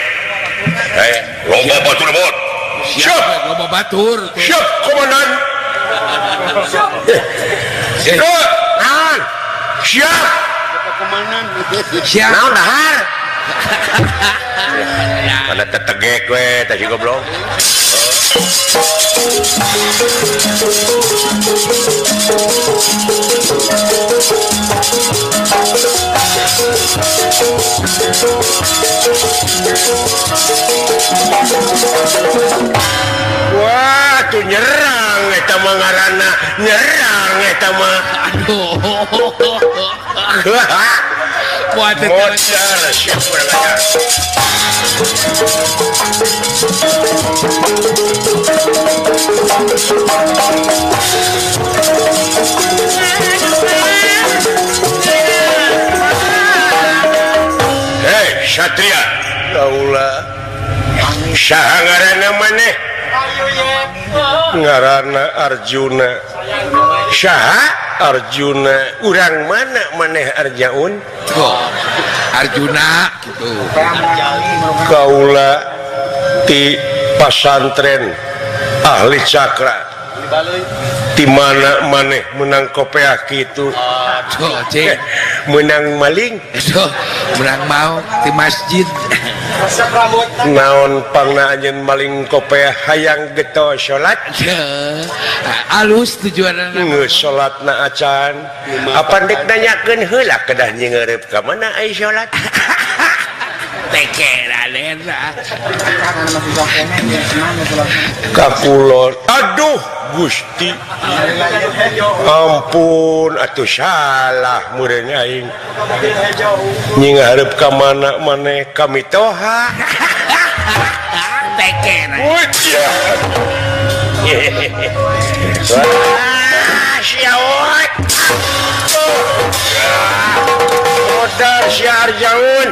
Hei, loba batur bot. Siap, loba batur. Siap, komandan. Siap. Naon? Siap. Komandan. Siap. Naon dahar? Kana tetegek we tah si goblok. Wah, tuh nyerang eta mah ngaranna, nyerang eta mah. Aduh. Modar siap kurang ajar. Hei Satria, kaula saha ngaranna maneh? Ngaranna Arjuna. Saha Arjuna? Urang mana maneh Arjaun? Oh, Arjuna gitu. Kaula ti pasantren ahli cakra. Di mana maneh menang kopeah kitu? Oh, cing. Menang maling? Menang mau di masjid. Naon pangna anjeun maling kopeah hayang geto salat? Alus tujuanna. Geus salatna acan. Apan dek nanyakeun heula kedah nyingeureup ka mana ai salat? Ka kulon. Aduh Gusti. Ampun atuh salah meureun aing. Nyinghareup ka mana maneh kami toha. Modar si Arjaun.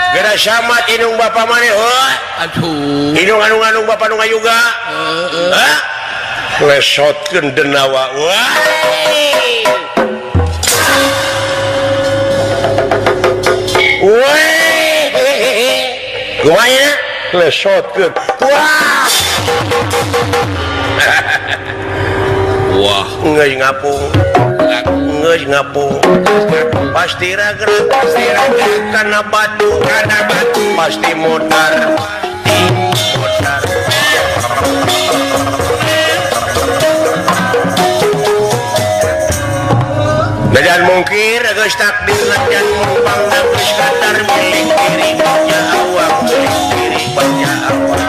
Geura samat inung bapa maneh heuh. Aduh. Inung anu-anu bapa nu ngayuga. Heeh. Lesotkeun denawa. Wah. Weh. Kumaha? Lesotkeun. Wah. Wah, geus ngapung. Geus ngapung. Pasti ragrag, pasti ragrag kana batu, kana batu, pasti modar, pasti modar. Najan mungkir geus takdir najan mumpang geus katar milik diri banyak awak, milik diri banyak awak.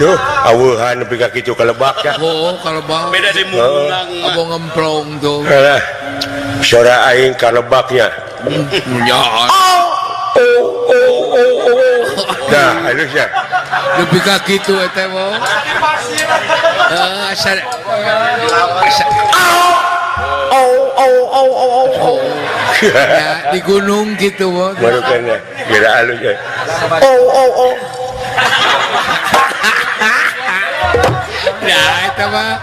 Duh, awuhan nepi ka kitu kalebak ya. Oh, kalebak. Beda di munang. Abo ngemplong tuh. Alah. Sora aing kalebaknya. Nya. Oh, oh, oh, oh. Nah, halusnya. Nepi ka kitu eta mah. Heeh, asa. Oh, oh, oh, oh, oh. Ya, di gunung gitu mah. Barukannya, kira halusnya. Oh, oh, oh. Nah, itu mah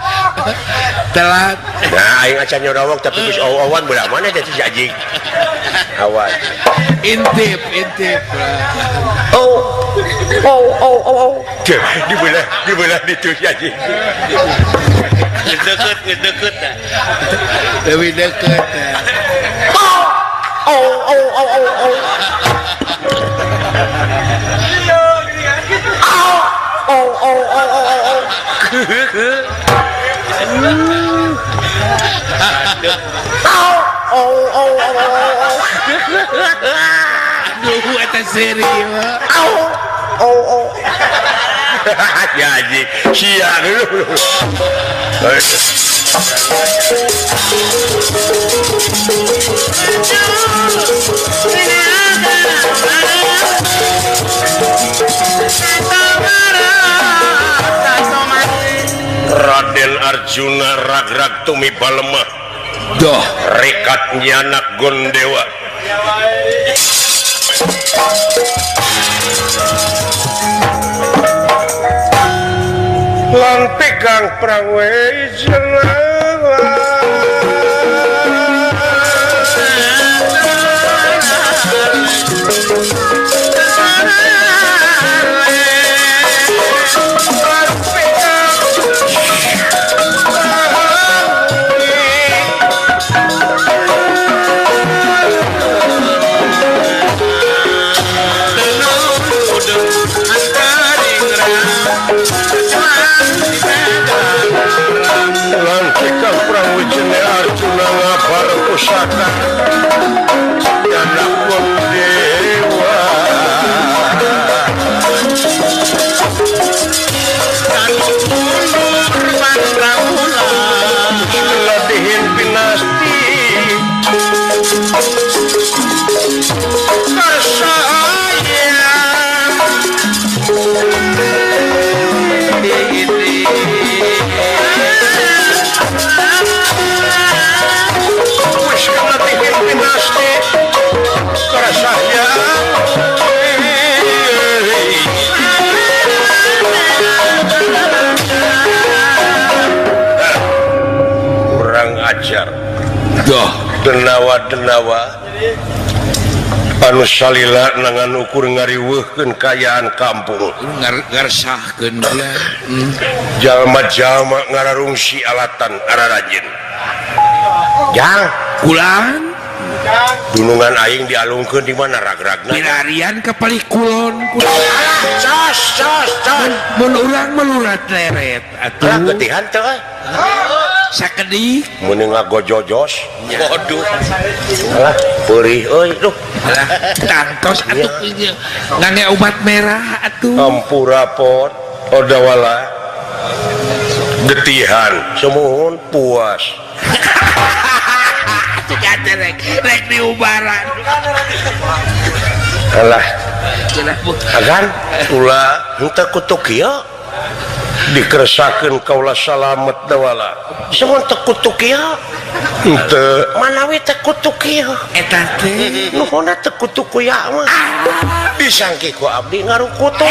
telat. Nah, aing acan nyorowok tapi geus aw-awan belah mana teh si anjing. Awan. Intip, intip. Oh. Oh, oh, oh, oh. Dibelah ditu si anjing. Geus deukeut, geus deukeut tah. Leuwih deukeut tah. Oh, oh, oh, oh, oh. Oh, oh, oh, oh, oh. Oh, oh, oh, oh. Aduh, eta seri mah. Oh, oh, oh. Ya anjing, sia dulu. Raden Arjuna ragrag tumi balemah. Doh, rekat nyanak Gondewa. Lan pegang prawe pusaka anak Gondewa. Latihin pinasti kasayang kurang ajar. Doh, denawa-denawa Anu salila nangan ukur ngariweuhkeun kaayaan kampung ngaresahkeun jalma-jalma ngararungsi alatan ararajin jang ulang dunungan aing dialungkeun di mana ragragna pilarian ka palih kulon sos sos sos mun urang melurat leret atuh getihan teh sakedik mun ngagojojos waduh alah peurih euy duh alah tangtos atuh ieu ngange obat merah atuh ampura pot odawala getihan sumuhun puas atuh rek diubaran alah agan ulah henteu kutuk ieu dikeresakeun kaula salamet dawala semua teu kutuk ieu henteu manawi teu kutuk ieu eta teh nuhunna teu kutuk kuya mah disangki ku abdi ngarukutuk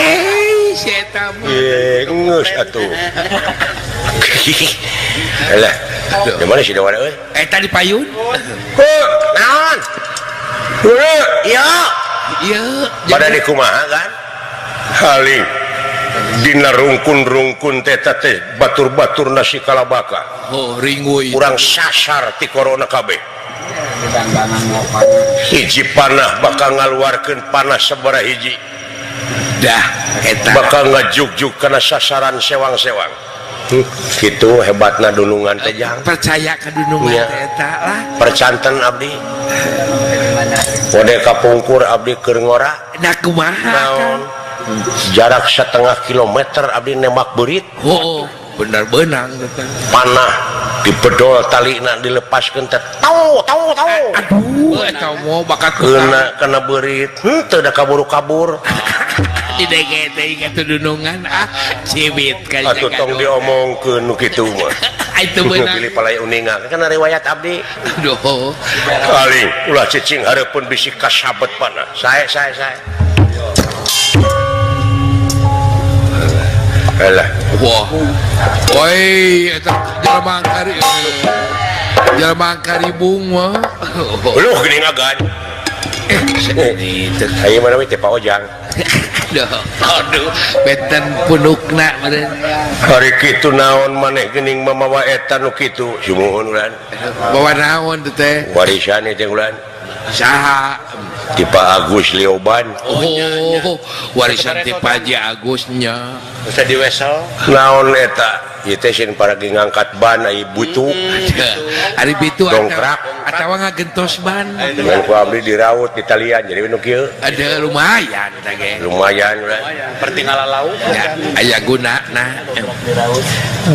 si eta mah ye geus atuh alah di mana si dawala euy eta di payun heuh naon heuh ieu ieu pada di kumaha kan haling dina rungkun-rungkun teh teh batur-batur nasi kalabaka oh ringuy urang sasar ti corona kabeh hiji panah bakal ngaluarkeun panah sabaraha hiji dah eta bakal ngajugjug kana sasaran sewang-sewang kitu hebatna dunungan teh jang percaya ka dunungan teh eta lah percanten abdi wode kapungkur abdi keur ngora da kumaha naon jarak setengah kilometer abdi nembak beurit oh bener benang panah dipedol talina dilepaskeun teh tau tau tau aduh eta mah bakat kena beurit henteu da kaburu-kabur di DGT ingat dunungan ah cibit ka atuh tong diomongkeun nu kitu mah itu beunang pilih palai uninga kana riwayat abdi aduh paling ulah cicing hareupeun bisi kasabet panah sae sae sae alah wah oi eta jelema kari jelema karibung mah leuh geuning agan eh aya mana we teh Pak Ojang aduh benten punukna meureun hari kitu naon maneh geuning mamawa eta nu kitu sumuhun ulan bawa naon teh warisan teh ulan saha ti Pak Agus Lioban oh warisan ti Pak Haji Agusnya bisa diwesel naon eta ieu teh sieun paragi ngangkat ban ai butuh ari bitu dongkrak atawa ngagentos ban ngan ku abdi diraut di talian jadi nu kieu ada lumayan eta ge lumayan pertinggalan laut aya gunana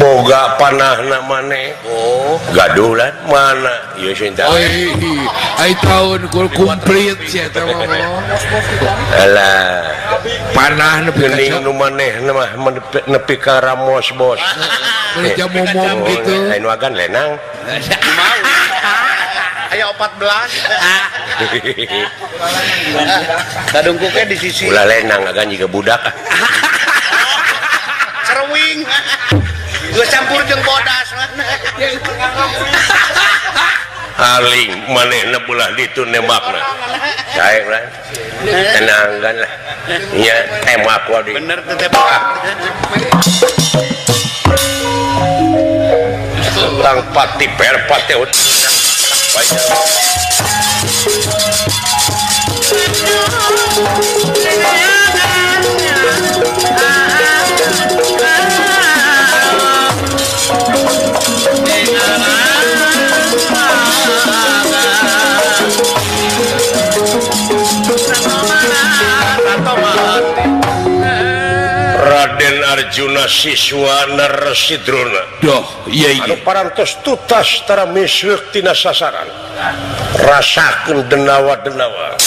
boga panahna maneh oh gaduh lan mana ieu sieun teh oi ai taun komplit si eta mah alah panah nepi geuning nu manehna mah nepi ka ramos bos meuli jamomom gitu anu agan lenang aya 14 kadungkuknya di sisi ulah lenang agan jiga budak cerwing geus campur jeung bodas aling manehna belah ditu nembakna sae lah tenang kan lah nya tembak ku abdi bener teh tembak tentang pati perpati Raden Arjuna siswa Narsi Drona doh iya iya anu parantos tutas tara misleuk tina sasaran rasakeun denawa-denawa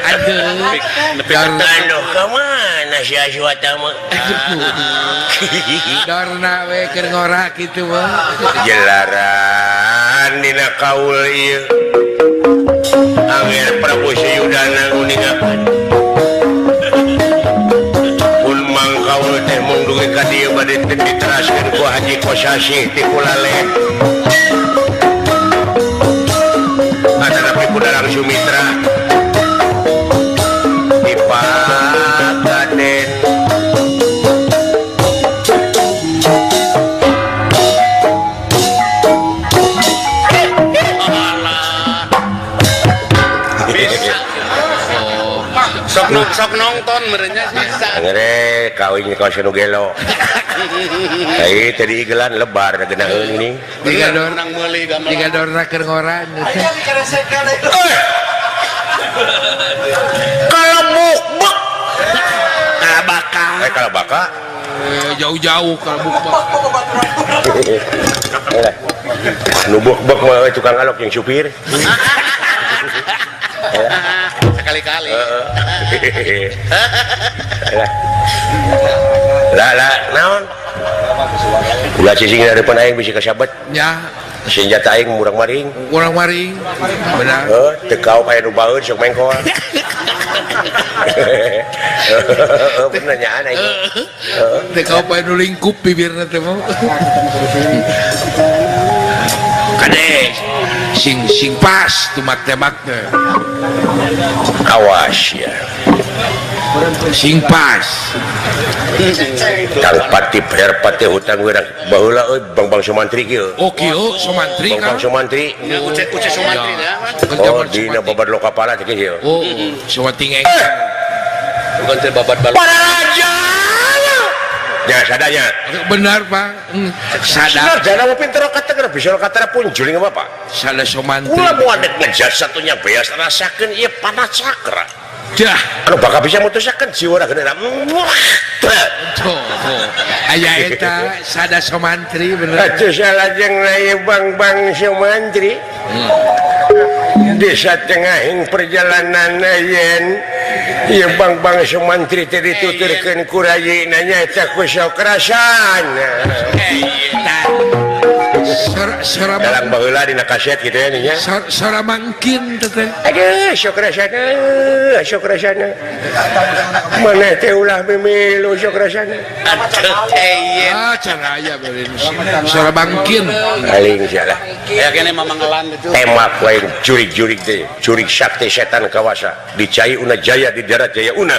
Aduh. Aduh ka mana si Aswata mah? Dorna we keur ngora kitu mah. Jelaran dina kaul ieu. Angger Prabu Suyudana nguningakeun. Pun mangkaul teh mung dugi ka dieu bade diteraskeun ku Haji Kosasih ti Kulale. Atanapi ku Dalang Sumitra. Dipakaden. Sok nonton merenya bisa. Ngere kawin ka nu gelo. Ai tadi igelan lebar geunaheun ini. Jiga dorna meuli gamelan. Jiga dorna keur ngora. Kalabuk-buk. Kalabaka. Kalabaka. Jauh-jauh kalabuk-buk. Nu buk-buk mah tukang alok jeung supir. Sekali-kali. Lah lah naon? Ulah cicing dari depan aing bisi kasabet. Ya. Senjata aing murang-maring. Murang-maring. Benar. Heuh, teu kaop aya nu baeun sok mengkol. Bener nyaan aing. Teu kaop aya nu lingkup bibirna teh mah. Kade sing sing pas tumak-temakna. Awas ya. Sing pas. Kang Pati bayar pati hutang wirang baheula euy Bang-bang Sumantri kieu. Oh kieu Sumantri Bang-bang Sumantri. Ya uce Sumantri ya. Oh dina babad lokapala teh kieu. Oh Sumantri ngeng. Bukan teh babad balok. Para raja. Ya sadanya. Benar Pak. Sadar. Sadar mau pinter kata bisa kata pun juling apa Pak? Salah Sumantri. Kula moal dek ngejas satunya beas rasakeun ieu panah cakra. Dah. Anu bakal bisa mutusakeun jiwa rageuna. Tuh, aya eta sada Sumantri bener. Atuh salajengna ieu Bang-bang Sumantri. Desa tengahing perjalanan yen ieu Bang-bang Sumantri teh dituturkeun ku rayina nyaeta ku sok rasana. Dalam baheula dina kaset kitu ya nya. Sora mangkin teh. Aduh, sok rasana, sok rasana. Maneh teh ulah mimilu sok rasana. Ah, can aya beureun. Sora mangkin. Aling sia lah. Ya kene mamangelan itu. Temak wae jurig-jurig teh, jurig sakti setan kawasa. Di cai una jaya di darat jaya una.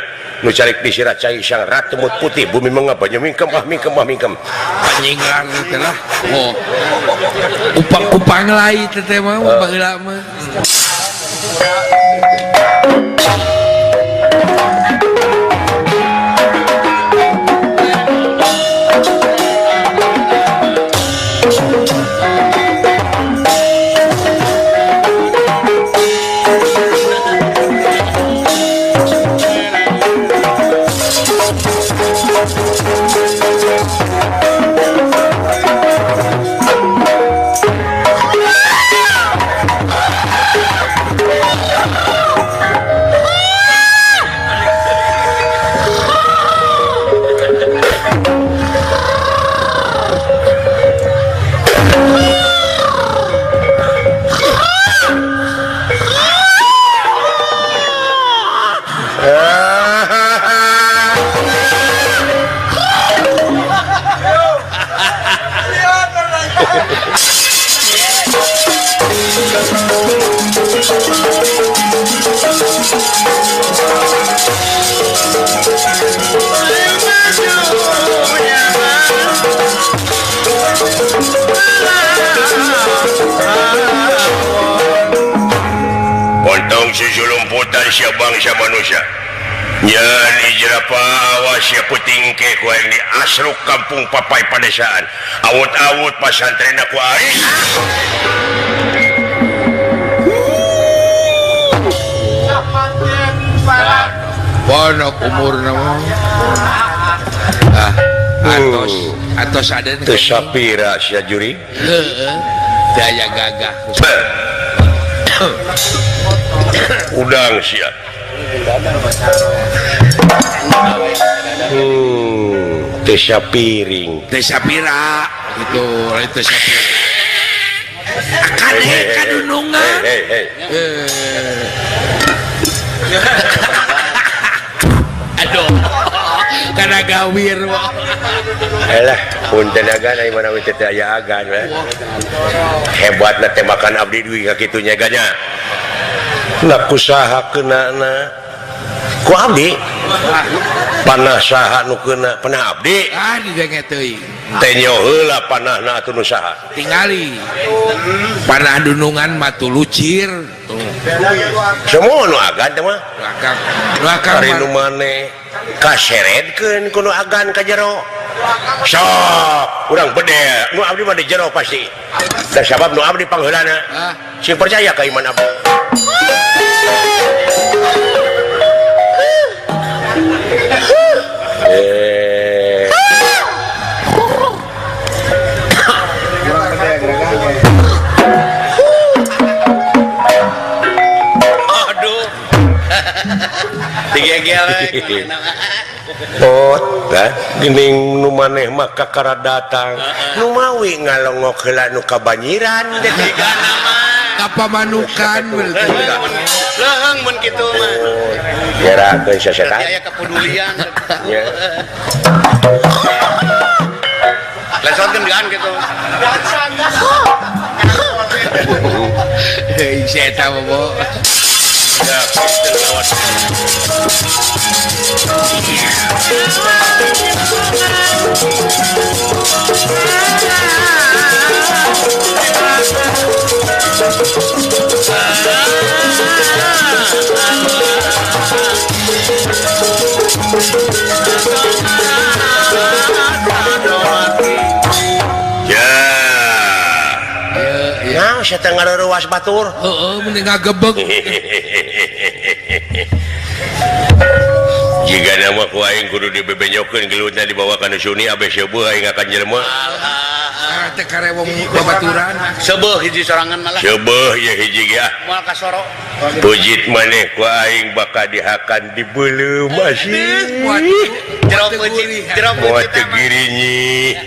Nu calik di sirah cai sang ratu mut putih bumi mengapa banyu mingkem ah mingkem ah mingkem. Panyinglang teh lah. Oh. Kupang-kupang lai teh mah baheula mah. Pontong susulumputan sia bangsa manusia. Nyan ijrapa awas sia puting ke ku aing di asruk kampung papai padesaan. Awut-awut pasantren aku aing. Ponok umurna mah. Ah, atos ada teu sapira sia juri. Heeh. Daya gagah. Udang sia. Teu piring teu sapira gitu lain teu sapira akane kadunungan aduh kana gawir elah punten agan ai mana we teh aya agan hebatna tembakan abdi duwi ka kitu nya ganya na kusaha keunana ku abdi panah saha nu keuna panah abdi ah didenge teuing teh nyo heula panahna atuh nu saha tingali panah dunungan mah lucir semua nu agan teh mah nu akang ari nu maneh kaseredkeun ku nu agan ka jero sok urang bedel nu abdi mah di jero pasti da sabab nu abdi pangheulana sing percaya ka iman abdi. Aduh. Digegel. Oh, tah geuning nu maneh mah kakara datang. Nu mawi ngalongok heula nu kabanyiran teh kapamanukan leuheung mun kitu mah. Gerakeun sasetan. Aya kepedulian. Nya. Lesotkeun gaan kitu. Hei, setan bobo. Ya, ya, saya ngaruas batur. Heeh, mending ngagebeg. Jika nama ku aing kudu dibebenyokeun gelutna dibawa ka nu suni abeh seueuh aing akan jelema. Ah, teh karewong babaturan. Seueuh hiji sorangan malah. Seueuh ye hiji ge ah. Moal kasoro. Pujit maneh ku aing bakal dihakan dibeuleum asih. Jero pujit, jero pujit teu girinyi.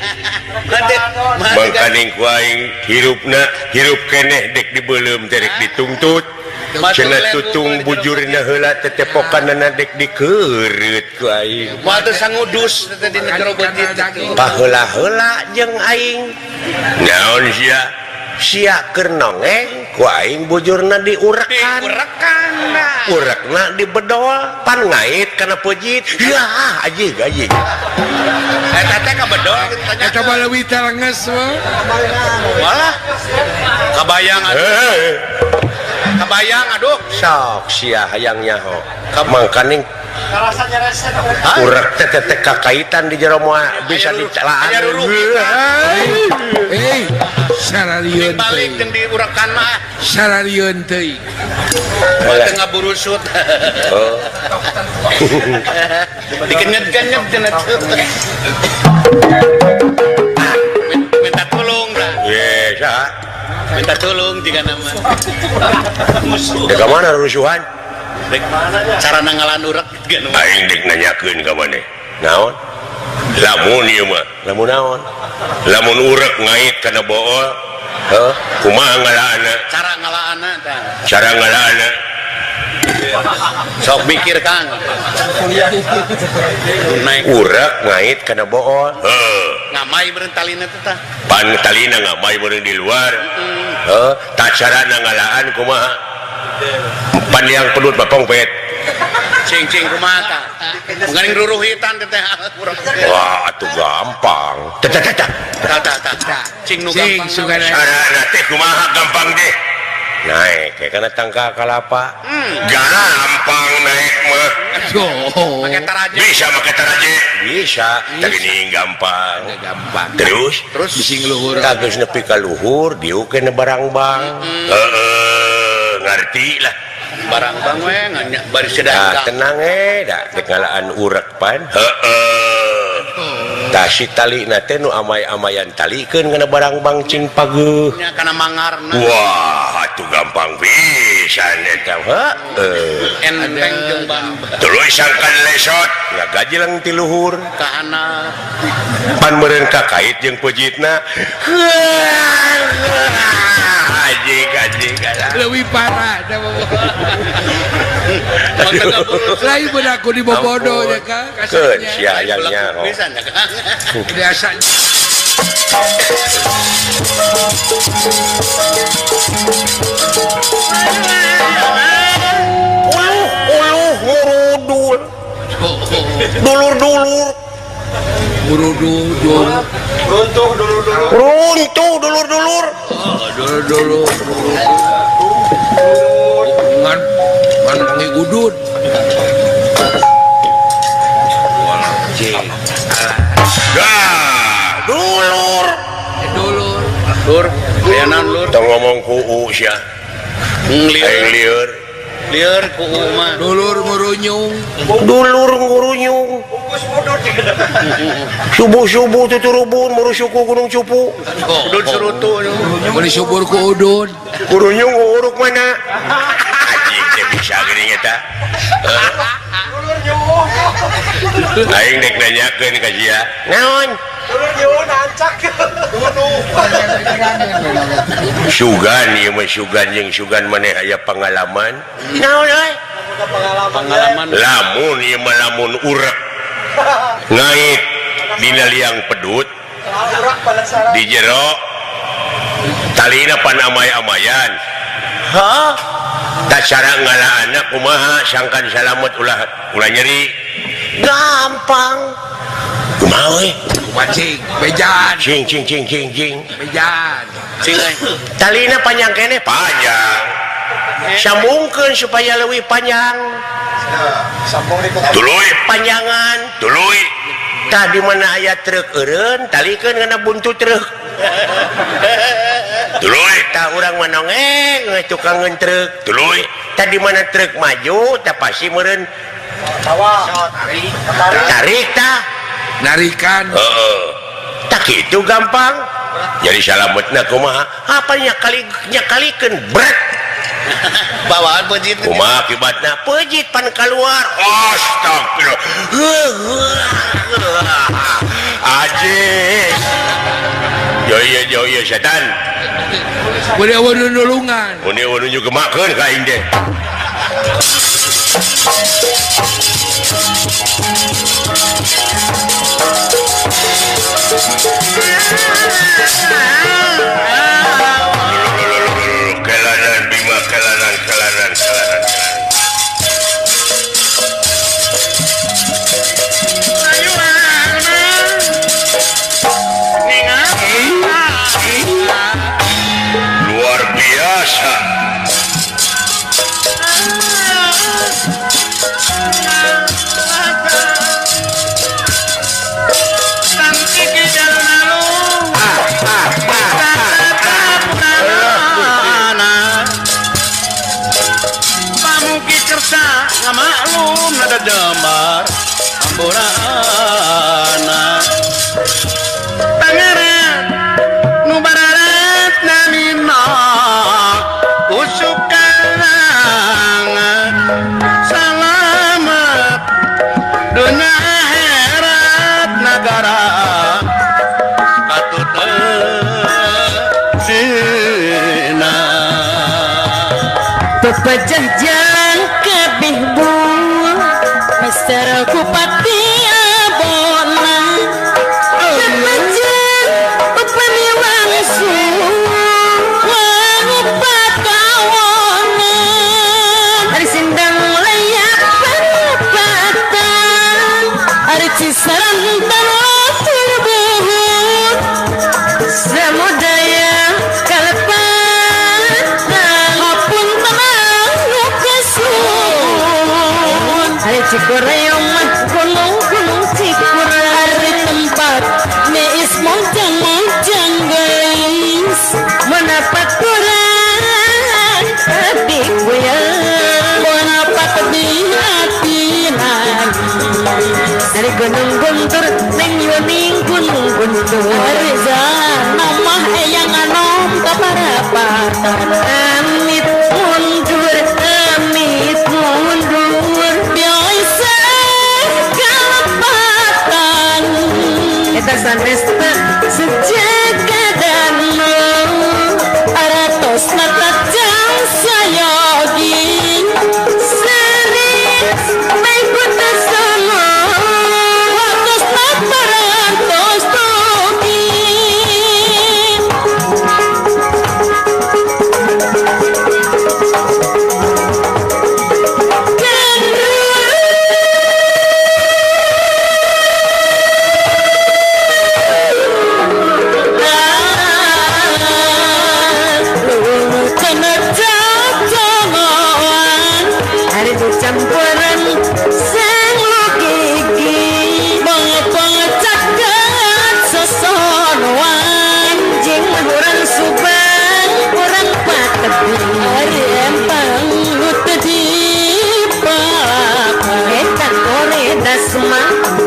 Mangkaning ku aing hirupna hirup keneh dek dibeuleum teh rek dituntut. Cenah tutung bujurna heula tetepokanna dek dikeureut ku aing. Moal teu sangudus teh dina jero pujit. Paheula-heula jeung aing. Naon sia? Sia keur nongeng ku aing bujurna diurekan. Diurekan. Urekna dibedol pan ngait kana pejit. Yah, ajig ajig. Eta teh kabedol kitu tanya. Eta mah leuwih telenges mah. Walah. Kabayang atuh. Kabayang aduh. Sok sia hayang nyaho. Mangkaning urek teh teh kakaitan di jero moal bisa dicelaan. Hei, sararieun balik jeung diurekan mah. Sararieun teuing. Moal teu ngaburusut. Oh. Dikenyet-kenyet cenah teu. Minta tolong dah. Ye, saha? Minta tolong jika nama. Dek ka mana rusuhan? Dek cara nangalan urek gitu. Aing dek nanyakeun ka maneh. Naon? Lamun ieu mah, lamun naon? Lamun urek ngait kana bool, heuh, kumaha ngalaana? Cara ngalaana tah. Cara ngalaana. Sok mikir Kang. Naik urek ngait kana bool. Heuh. Ngamai meureun talina teh tah. Pan talina ngamai meureun di luar. Heuh, tah carana ngalaan kumaha? Pan yang pedut bapongpet. Cing-cing kumaha tah? Mungkin ruruhitan teh teh urang. Wah, atuh gampang. Tah tah tah. Tah tah tah. Cing nu gampang. Carana teh kumaha gampang deh. Naik kayak kana tangka kalapa. Gampang naik mah. Make taraje. Bisa make taraje. Bisa. Tah gini gampang. Gampang. Terus terus bising luhur. Tah geus nepi ka luhur diukeun barangbang. Heeh, ngarti lah. Barangbang we nganya bari sedang. Tenang da dek ngalaan urek pan. Heeh. Tah si talina teh nu amay-amayan talikeun kana barangbang cing pageuh. Nya kana mangarna. Wah, Atuh gampang pisan eta heuh. Enteng jeung bamba. Tuluy sangkan lesot ngagajeleng ti luhur ka handap. Pan meureun kakait jeung pejitna. Anjing anjing leuwih parah teh mah. Lain beun aku dibobodo nya Kang. Keun sia nya nyaho. Biasa. Uluh uluh ngurudul. Dulur-dulur. Ngurudul dulur. Runtuh dulur-dulur. Runtuh dulur-dulur. Dulur-dulur. Ngan ngan wangi udud. Dah, dulur. Dulur. Lur, aya naon lur? Tong ngomong ku u sia. Lieur. Lieur. Lieur ku u mah. Dulur ngurunyung. Dulur ngurunyung. Subuh-subuh tuturubun muru suku gunung cupu. Udud surutu. Meuli subur ku udud. Ngurunyung uruk mana? Anjing teh bisa geuning eta. Dulur nyuwuh. Aing dek nanyakeun ka sia. Naon? Dulur nyuwuh nancak. Sugan ieu mah sugan jeung sugan maneh aya pangalaman. Naon euy? Pengalaman. Lamun ieu mah lamun urek ngait dina liang pedut di jero talina pan amay-amayan. Hah? Tak cara ngalaana kumaha sangkan salamet ulah ulah nyeri. Gampang. Kumaha euy? Cing, bejan. Cing cing cing cing cing. Bejan. Cing euy. Talina panjang keneh panjang. Sambungkeun supaya leuwih panjang. Sambung di tuluy panjangan, tuluy. Tah di mana aya truk eureun, talikeun kana buntu truk. Tuluy tah urang mah nongeng we tukangeun truk. Tuluy tah di mana truk maju tah pasti meureun tarik tah narikan. Heeh. Tah kitu gampang. Jadi salametna kumaha? Apa nya kali nya kalikeun bret. Bawaan pejit. Kumaha akibatna? Pejit pan keluar. Astagfirullah. Ajis. Yo yo yo yo setan. Mun eueuh nulungan. Mun eueuh nu nyugemakeun ka aing teh. Kelanan Bima kelanan kelanan kelanan. Luar biasa. Maklum nada demar amburana pangeran nu bararat namina usukan salamet dunya akhirat nagara katut sina pepejah jalan kabeh Mister kupati abona pepejah upami wangsu wangupatawona ari sindang layak perapatan ari cisarantan turbuhut samudaya kalepatan hapun tenang nu kasuhun ari cikureo mah gunung-gunung cikur ari tempat neis monjang-monjang geus menapat kurang hati goyang menapat di hati nangis dari gunung guntur neng yuning gunung guntur ari zanamah eyang anom kaparapatan. Sanes sejak aratos mata jang sayogi seris mengkut sama watos parantos togi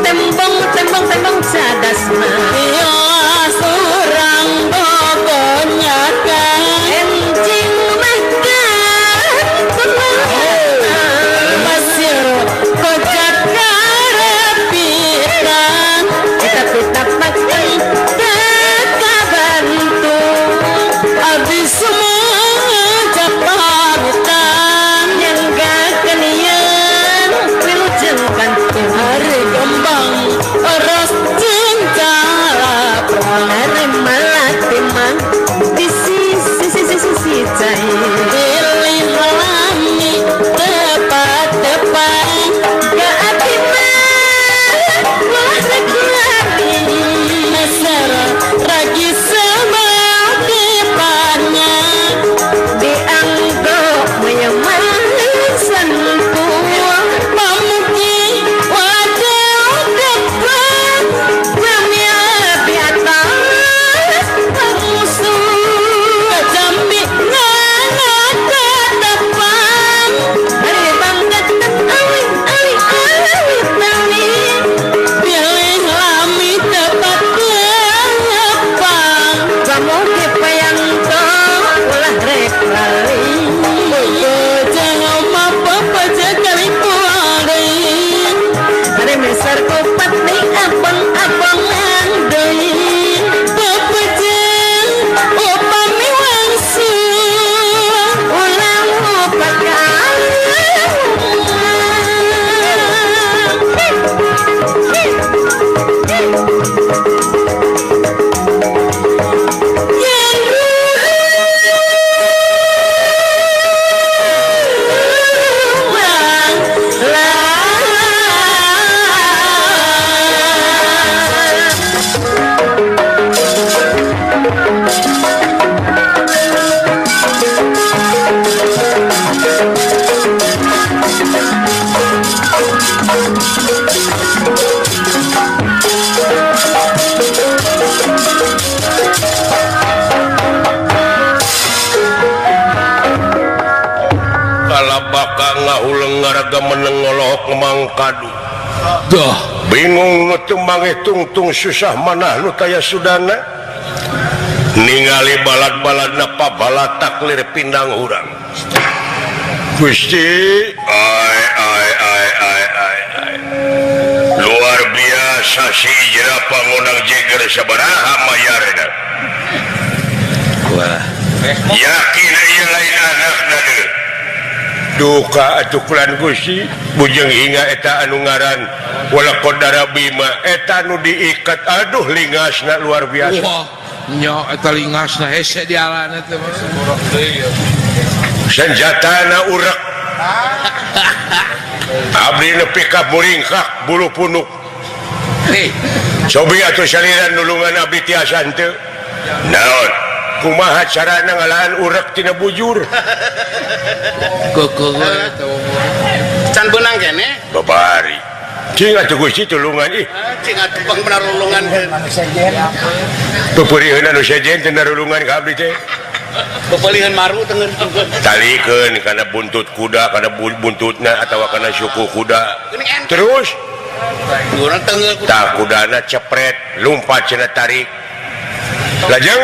tembong tembong tembong cadasma ya surang bogonyakan enjing makan pasir kocak karapitan kita pita pakai teka bantu abis semua capamitan yang gak kenian wilujeng kantung hari kembang eros cinta hari malatimang di sisi sisi sisi cair pilih lami tepat tepat gak atiman wah lagi mesra lagi sama depannya dianggap menyaman sentuh memuji wajah depan bumi di atas musuh jambi nana ke depan hari bangga awi awi awi awi pilih lami tepat depan kamu kepayang ulah rek lali jangan apa kali puari hari mesar kopat nih abang abangan deui bebejeng upami wangsu ulang ngahuleng ngaraga meneng ngolok mangkadu dah bingung nu teu mangeh tungtung susah manah nu taya sudana ningali balad-baladna pabalatak lir pindang urang Gusti ai ai ai ai ai ai luar biasa si ijra pangonang jeger sabaraha mayarna wah yakin ieu lain anakna deui duka atuh kulan Gusti bujeng hingga eta anu ngaran wala qadara bima eta nu diikat aduh lingasna luar biasa wah nya eta lingasna hese dialana teh senjatana urek abdi nepi ka muringkak bulu punuk hei cobi atuh saliran nulungan abdi tiasa henteu naon kumaha carana ngalahan urek tina bujur koko can beunang kene babari cing atuh Gusti tulungan ih cing atuh pang narulungan peperiheun anu sejen teu narulungan ka abdi teh peperiheun maru tengen talikeun kana buntut kuda kana buntutna atawa kana suku kuda terus tah kudana cepret lumpat cenah tarik lajeng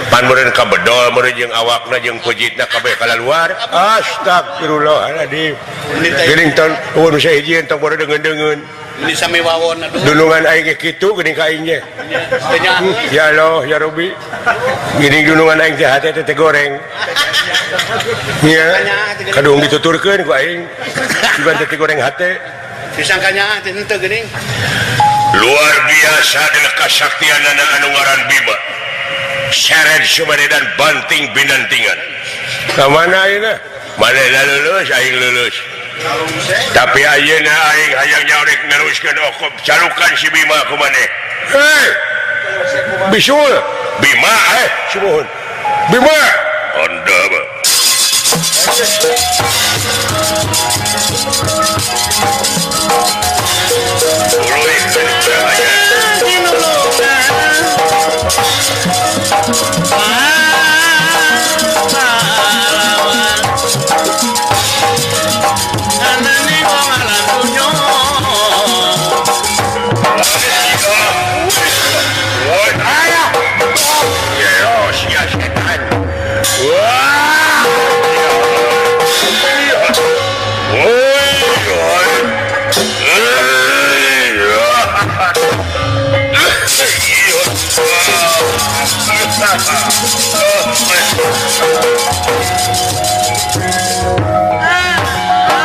pan meureun ka bedol meureun jeung awakna jeung pejitna kabeh kalaluar astagfirullahaladzim geuning ton eueuh nu sahiji tong bodo deungeun-deungeun Ini sami wawon aduh. Dunungan aing ge kitu geuning ka aing ge. Ya Allah ya Robi. Geuning dunungan aing teh hate teh goreng. Nya. Kadung dituturkeun ku aing. Bukan teh goreng hate. Disangkanya teh henteu geuning. Luar biasa adalah kasaktianana anu ngaran Bima. Seret sumaredan banting binantingan. Ka mana ayeuna? Manehna lulus aing lulus. Tapi ayeuna aing hayang nyaurek neruskeun okop calukan si Bima ku maneh. Hei! Bisul! Bima sumuhun. Bima! Anda mah.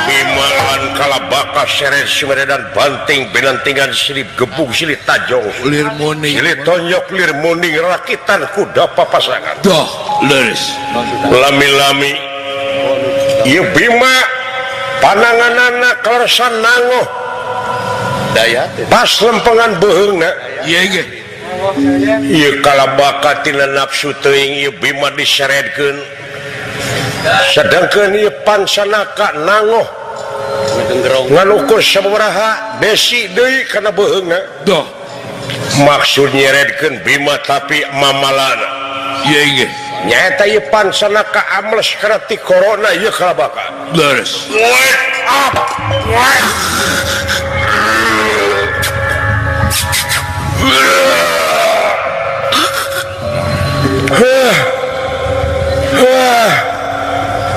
Bimalan kalabaka seret sumeredan banting benantingan silip gebug silih tajong lir muning silih tonjok lir muning rakitan kuda papasangan doh leres lami-lami ieu Bima pananganana kaleresan nangoh daya pas lempengan beuheungna ieu ge ieu kalabaka tina nafsu teuing ieu Bima diseredkeun sedangkeun ieu Pancanaka nangoh ngan ukur sabaraha besi deui kana beuheungna doh maksud nyeredkeun Bima tapi mamalana ieu ge nyaeta ieu Pancanaka amles kana ti corona ieu kalabaka leres wake up.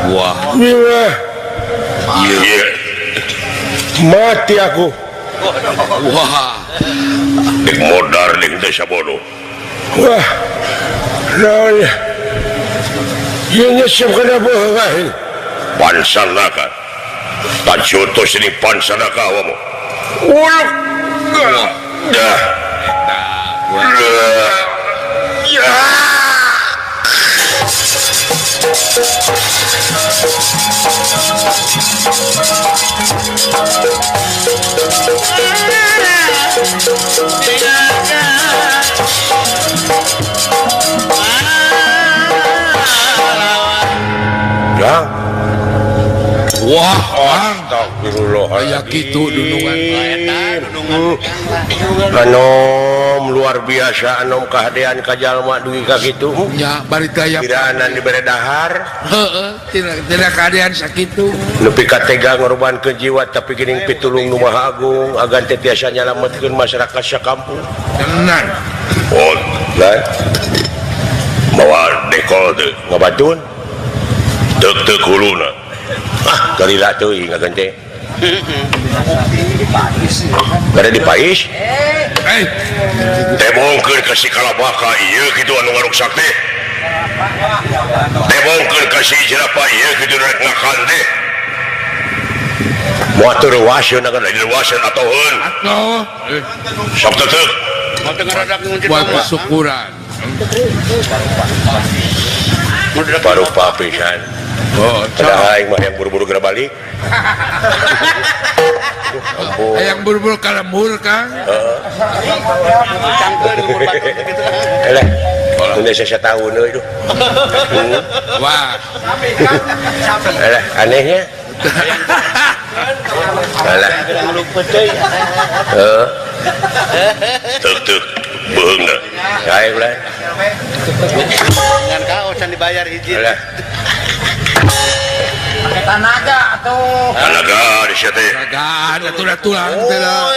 Wah, iya. Mati aku. Wah, dek modar dek desa bodoh. Wah, naon ya? Ieu nyesep kana bohong. Pancanaka. Tajoto sini Pancanaka awamu. Uluk. Dah. Ya. Ya. Wah, astagfirullah. Aya kitu dunungan. Anom luar biasa anom kahadean ka jalma dugi ka kitu. Nya bari teh aya piraanan dibere dahar. Heeh, tidak kahadean sakitu. Nepi ka tega ngorbankeun jiwa tapi geuning pitulung nu Maha Agung agan teh tiasa nyalametkeun masyarakat sakampung. Tenan. Oh, lah. Mawa dekol teu ngabatun. Teuk-teuk huluna. Ah, garila teuing agan teh. Gara dipais? Eh. Tebongkeun ka si Kalabaka ieu kitu anu ngaruksak teh. Tebongkeun ka si Jerapa ieu kitu rek ngakan teh. Moal teu reuaseun agan lain reuaseun atoheun. Atoh. Sok teuk. Buat kesyukuran. Parupa pisan. Oh, padahal aing mah yang buru-buru geura balik. Hayang buru-buru ka lembur, Kang. Heeh. Eleh, udah satahun euy duh. Wah. Eleh, anehnya. Alah. Heeh. Teuk-teuk beuheungna. Aing lah. Ngan kaos can dibayar hiji. Alah. Pakai tanaga atuh. Tanaga di sia teh. Tanaga atuh tulang teh lah.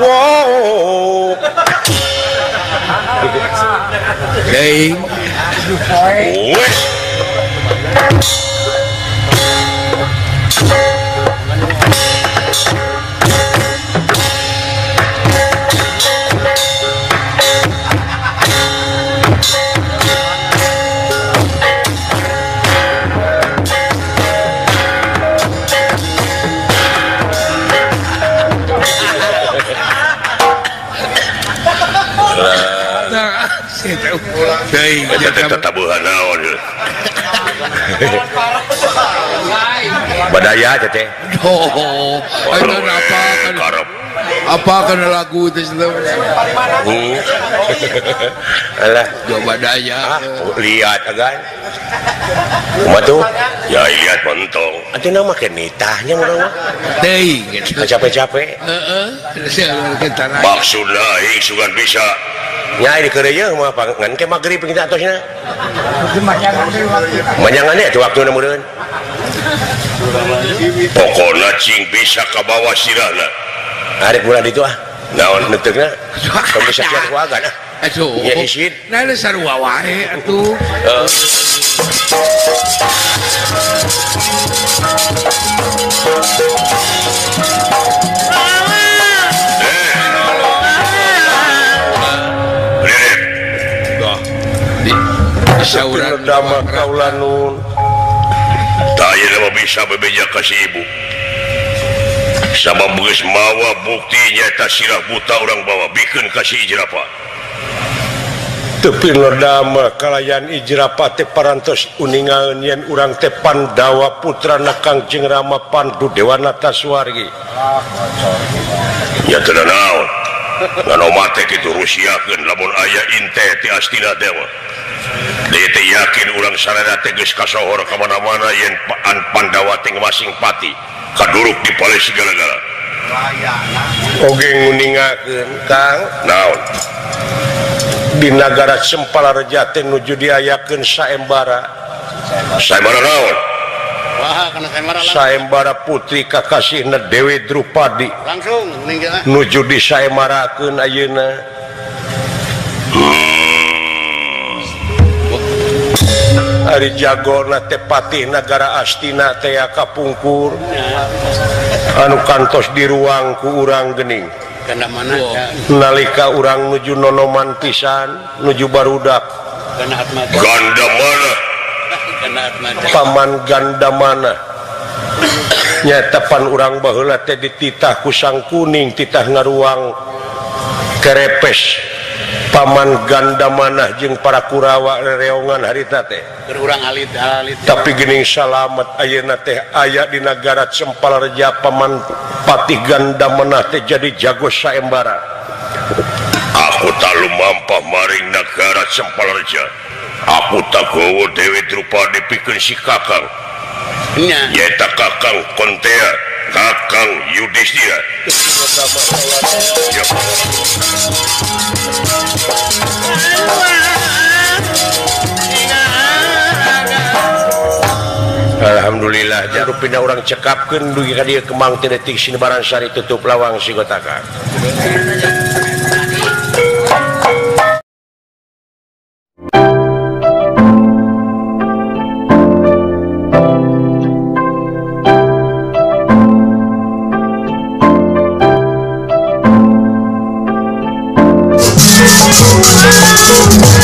Wow. Deing. Wes. Teuing Eta teh tatabuhan naon. Badaya teh teh. Oh, eta apa kan? Apa kana lagu teh Alah, coba daya. Lihat agan. Kumaha tuh? Ya lihat mentong. Atuh na make nitahnya urang mah. Teuing gitu. Capek-capek. Heeh. Maksudna aing sugan bisa. Nya di keureuyeung mah ngan ke magrib kita atosna. Manyangan atuh waktuna meureun. Pokona cing bisa kabawa sirahna. Arek bulan itu ah. Naon neuteukna? Tong bisa kieu ku agan ah. Aduh. Ya isin. Nah sarua wae atuh. Sauran dama kaulanun. Tah ieu mah bisa bebeja ka si ibu. Sabab geus mawa bukti nyaeta sirah buta urang bawa bikeun ka si Ijrapa. Teu pinodama kalayan Ijrapa teh parantos uningaeun yen urang teh Pandawa putrana Kangjeng Rama Pandu Dewanata Suwargi. Ya teu naon. Ngan omat teh kitu rusiakeun lamun aya inte ti Astina teh mah. Deui teh yakin urang sarana teh geus kasohor ka mana-mana yen Pandawa teh masing pati kaduruk di palih segala-gala. Oge nguningakeun Kang. Naon? Di nagara Sempalareja teh nuju diayakeun saembara. Saembara naon? Wah, kana saembara. Saembara putri kakasihna Dewi Drupadi. Langsung ninggal. Nuju disaembarakeun ayeuna. Ari jagona teh patih nagara Astina teh kapungkur. Anu kantos diruang ku urang geuning. Nalika urang nuju nonoman pisan, nuju barudak. Gandamana. Paman Gandamana. Nyaeta pan urang baheula teh dititah ku Sang Kuning, titah ngaruang kerepes. Paman Gandamana jeung para Kurawa rereongan harita teh. Berurang alit-alit. Tapi geuning salamet ayeuna teh aya di nagara Sempalareja Paman Patih Gandamana teh jadi jago saembara. Aku tak lumampah maring nagara Sempalareja. Aku tak gowo Dewi Drupadi pikeun si Kakang. Nya. Nyaeta Kakang Kontea, Kakang Yudhistira. Ya. Alhamdulillah jaru pindah urang cekapkeun dugi ka dieu kemang teh detik sinebaran sari tutup lawang sigotaka. Thank you.